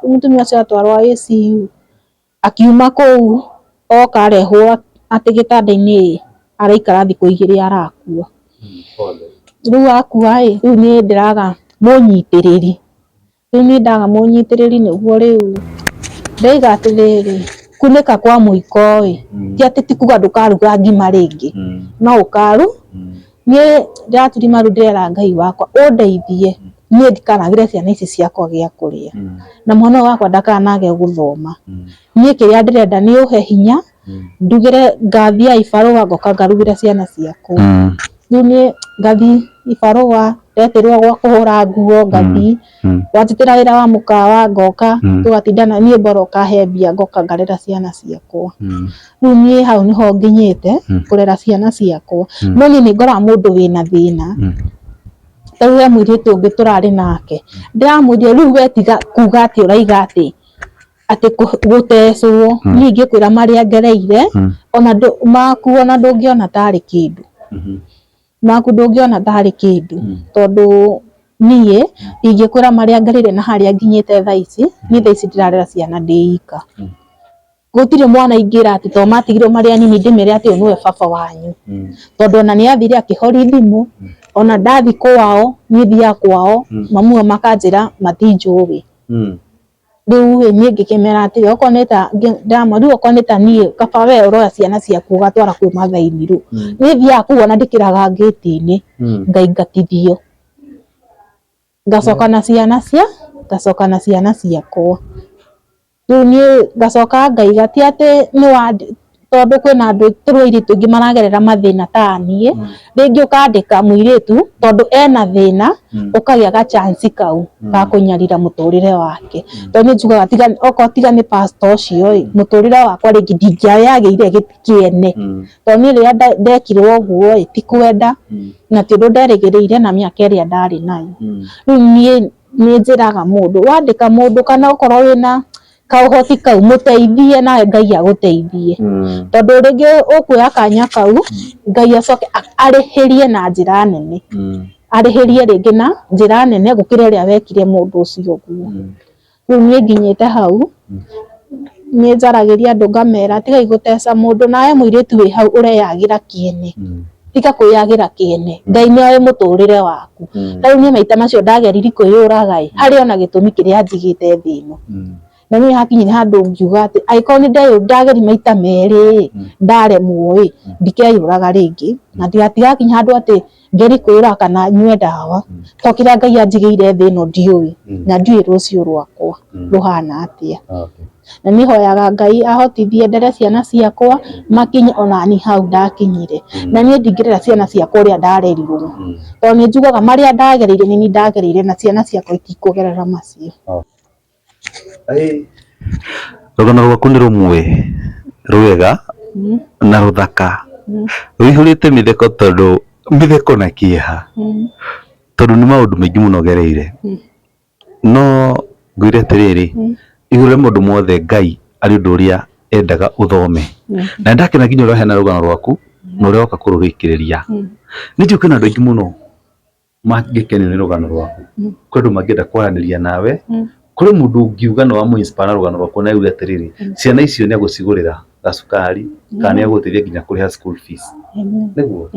Rĩu mũtumia ũcio atwarwo ICU, akiuma kũu oka arehwo atĩ gĩtanda-inĩ ĩ, araikara thikũ igĩrĩ arakua. Rĩu akua ĩ, rĩu niĩ ndĩraga mũnyitĩrĩri. Rĩu niĩ ndaga mũnyitĩrĩri nĩguo rĩu ndaiga atĩrĩrĩ, kunĩka kwa mũiko ĩ, ti atĩ ti kuga ndũkaruga ngima rĩngĩ, no ũkaru. Niĩ ndĩraturia maru ndĩrera Ngai wakwa ũndeithie niĩ ndikanagĩre ciana ici ciakwa gĩa kũrĩa, na mwana ũyũ wakwa ndakanage gũthoma. Niĩ kĩrĩa ndĩrenda nĩ ũhe hinya ndugĩre, ngathiaga ibarũa ngoka ngarugĩra ciana ciakwa. Rĩu niĩ ngathiĩ ibarũa, ndetĩrwo gwa kũhũra nguo ngathiĩ, wanjĩtĩra wĩra wa mũkawa ngoka, tũgatindana niĩ bora ũkahe mbia ngoka ngarera ciana ciakwa. Rĩu niĩ hau nĩho nginyĩte kũrera ciana ciakwa. No niĩ nĩ ngoraga mũndũ wĩna thĩna, ta rĩu he mũirĩtu ũngĩ tũrarĩ nake, ndĩramwĩrire rĩu we tiga kuga atĩ ũraiga atĩ atĩ gũtecwo, niĩ ingĩkwĩra marĩa ngereire, ona maku ona ndũngĩona tarĩ kĩndũ. Maku ndũngĩona tarĩ kĩndũ, tondũ niĩ ingĩkwĩra marĩa ngereire na harĩa nginyĩte thaa ici, niĩ thaa ici ndĩrarera ciana ndĩ ika. Gũtirĩ mwana ingĩra atĩ to matigirwo marĩ anini ndĩmere atĩ ũyũ nĩwe baba wanyu, tondũ ona nĩ athire akĩhoria thimũ, ona ndathi kwao, niĩ thiaga kwao, mamu ao makanjĩra matinjũĩ. Rĩu ĩ niĩ ngĩkĩmera atĩrĩ, okorwo nĩ ta ndamwĩra rĩu okorwo nĩ ta niĩ kaba we ũroya ciana ciaku ũgatwara kwĩ Mathai-inĩ rũ, niĩ thiaga kũu ona ndĩkĩraga ngĩti-inĩ, ngaingatithio, ngacoka na ciana cia ngacoka na ciana ciakwa. Rĩu niĩ ngacoka ngaiga ti atĩ nĩ wa tondũ kwĩna andũ tũrĩ airĩtu aingĩ maragerera mathĩna ta niĩ, rĩngĩ ũkandĩka mũirĩtu tondũ ena thĩna, ũkagĩa ga chance kau ga kũnyarira mũtũrĩre wake. Tondũ niĩ njugaga tiga okorwo tiga nĩ pastor ũcio ĩ, mũtũrĩre wakwa rĩngĩ ndingĩagĩire kĩene. Tondũ niĩ rĩrĩa ndekirwo ũguo ĩ, ti kwenda na ti ũndũ nderĩgĩrĩire na mĩaka ĩrĩa ndarĩ nayo. Rĩu niĩ nĩ njĩraga mũndũ, wandĩka mũndũ kana okorwo wĩna kaũhoti kau mũteithie nawe Ngai agũteithie. Tondũ rĩngĩ ũkuoya kanya kau, Ngai acoke arĩhĩrie na njĩra nene. Arĩhĩrie rĩngĩ na njĩra nene gũkĩra ĩrĩa wekire mũndũ ũcio ũguo. Rĩu niĩ nginyĩte hau, nĩ njaragĩria andũ ngamera tigai gũteca mũndũ, nawe mũirĩtu wĩ hau ũreyagĩra kĩene, tiga kwĩyagĩra kĩene, Ngai nĩ oĩ mũtũrĩre waku. Ta rĩu niĩ maita macio ndageririe kwĩyũraga ĩ, harĩ ona gĩtũmi kĩrĩa njigĩte thĩ ĩno. Na niĩ hakinyire handũ ngiuga atĩ angĩkorwo nĩ ndageria maita merĩ ĩ, ndaremwo ĩ, ndikeyũraga rĩngĩ, na hatigakinye handũ atĩ ngerie kwĩyũraga kana nyue ndawa, to kĩrĩa Ngai anjigĩire thĩ ĩno ndiũĩ, na ndiũĩ rũciũ rwakwa rũhana atĩa. Na niĩ hoyaga Ngai ahotithie ndere ciana ciakwa makinye onani hau ndakinyire. Na niĩ ndingĩrera ciana ciakwa ũrĩa ndarerirwo, tondũ nĩ njugaga marĩa ndagereire nĩ niĩ ndagereire na ciana ciakwa itikũgerera macio. Rũgano rwaku nĩ rũmwe rwega na rũthaka, rũihũrĩte mĩtheko tondũ mĩtheko na kĩeha, tondũ nĩ maũndũ maingĩ mũno ũgereire. No ngwĩre atĩrĩrĩ, igũrũ rĩa maũndũ mothe Ngai arĩ ũndũ ũrĩa endaga ũthome. Na nĩ ndakena nginya ũrĩa waheana rũgano rwaku na ũrĩa woka kũrũrĩkĩrĩria. Nĩ njũĩ kwĩna andũ aingĩ mũno mangĩkenio nĩ rũgano rwaku. Kwĩ andũ mangĩenda kwaranĩria nawe, kũrĩ mũndũ ũngiuga nĩ wamũ inspire na rũgano rwaku na aigue atĩrĩrĩ, ciana icio nĩ egũcigũrĩra gacukari kana nĩ egũgũteithia nginya kũrĩha school fees. Nĩguo?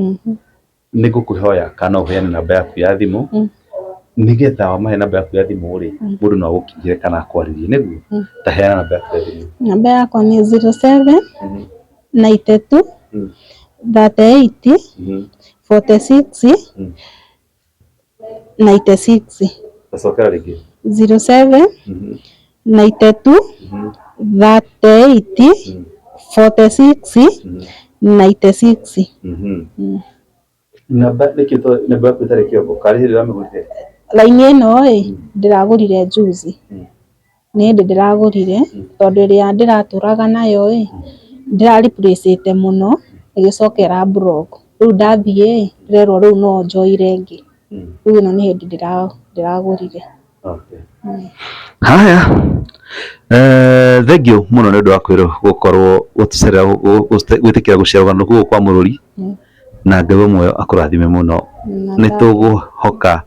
Nĩ ngũkũhoya kana no ũheane namba yaku ya thimũ, nĩgetha wamahe namba yaku ya thimũ rĩ, mũndũ no agũkinyĩre kana akwarĩrie. Nĩguo? Ta heana namba yaku ya thimũ. Namba yakwa nĩ 07 92 38 46 96. Tacokera rĩngĩ. 07 92 38 46 96. Namba nĩkĩ namba yaku ĩtarĩ kĩongo karĩ hĩndĩ ũramĩgũrire? Raini ĩno ĩ ndĩragũrire juzi, nĩ hĩndĩ ndĩragũrire tondũ ĩrĩa ndĩratũraga nayo ĩ ndĩra replace ĩte mũno ĩgĩcoka ĩra block, rĩu ndathiĩ ĩ ndĩrerwo rĩu no njoire ĩngĩ, rĩu ĩno nĩ hĩndĩ ndĩragũrire. Okay. Haya, thengiũ mũno nĩ ũndũ wa kwĩrwo gũkorwo gũtũcerera gwĩtĩkĩra gũcera rũgano rũu kwa Mũrũri, na Ngai wĩ muoyo akũrathime mũno. Nĩ tũgũhoka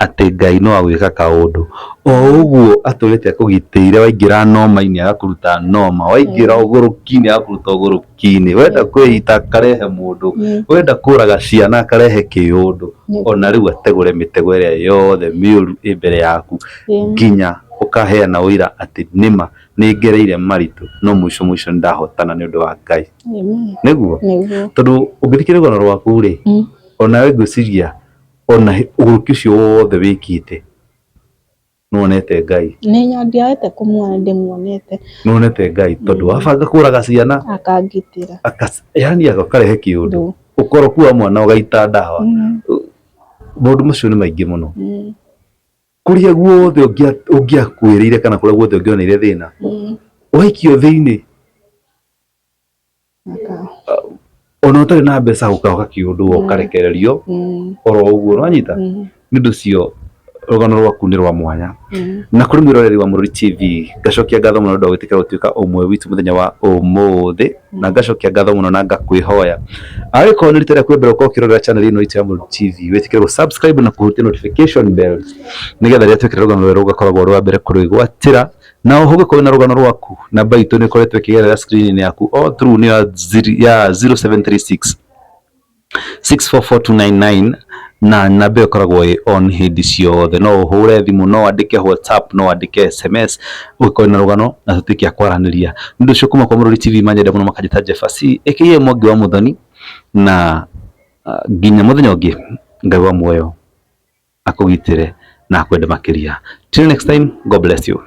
atĩ Ngai no agwĩka kaũndũ o ũguo atũrĩte akũgitĩire, waingĩra noma-inĩ agakũruta noma, waingĩra ũgũrũki-inĩ agakũruta ũgũrũki-inĩ, wenda kwĩita akarehe mũndũ, wenda kũraga ciana akarehe kĩũndũ. Ona rĩu ategũre mĩtego ĩrĩa yothe mĩũru ĩ mbere yaku nginya ũkaheana ũira atĩ nĩma nĩ ngereire maritũ no mũico mũico nĩ ndahotana nĩ ũndũ wa Ngai. Nĩguo? Tondũ ũngĩthikĩrĩria rũgano rwaku rĩ, onawe ngwĩciria ona ũgũrũki ũcio wothe wĩkĩte nĩwonete Ngai. Nĩ ndiagĩte kũmuona ndĩmuonete. Nĩwonete Ngai tondũ wabanga kũraga ciana akangitĩra. Yani akarehe kĩũndũ ũkoroku wa mwana ũgaita ndawa. Maũndũ macio nĩ maingĩ mũno. Kũrĩa guothe ũngĩakuĩrĩire kana kũrĩa guothe ũngĩoneire thĩna waikio thĩinĩ ona ũtarĩ na mbeca gũkaga kĩũndũ ũkarekererio oro ũguo nĩwanyita. Nĩ ũndũ ũcio Rũgano rwaku nĩ rwa mwanya. Na kũrĩ mwĩroreri wa Mũrũri TV, ngacokia ngatho mũno nĩ ũndũ wa gwĩtĩkĩra gũtuĩka ũmwe witũ mũthenya wa ũmũthĩ, na ngacokia ngatho mũno na ngakwĩhoya angĩkorwo nĩ rita rĩaku rĩa mbere gũkorwo ũkĩrorera channel ĩno itũ ya Mũrũri TV, wĩtĩkĩre gũ subscribe na kũhutia notification bell nĩgetha rĩrĩa twekĩra rũgano rwerũ ũgakoragwo ũrĩ wa mbere kũrwĩgwatĩra. Na oho ũngĩkorwo wĩna rũgano rwaku, namba itũ nĩ ĩkoretwo ĩkĩgerera screen-inĩ yaku all through, nĩ ya 0736 644299, na namba ĩyo ĩkoragwo ĩ on hĩndĩ ciothe. No ũhũre thimũ, no wandĩke WhatsApp, no wandĩke SMS ũngĩkorwo wĩna rũgano na tũtuĩke a kwaranĩria. Nĩ ũndũ ũcio, kuma kwa Mũrũri TV, manyende mũno makanjĩta Jefasi aka Mwangi wa Mũthoni, na nginya mũthenya ũngĩ, Ngai wa muoyo akũgitĩre na akwende makĩria. Till next time, God bless you.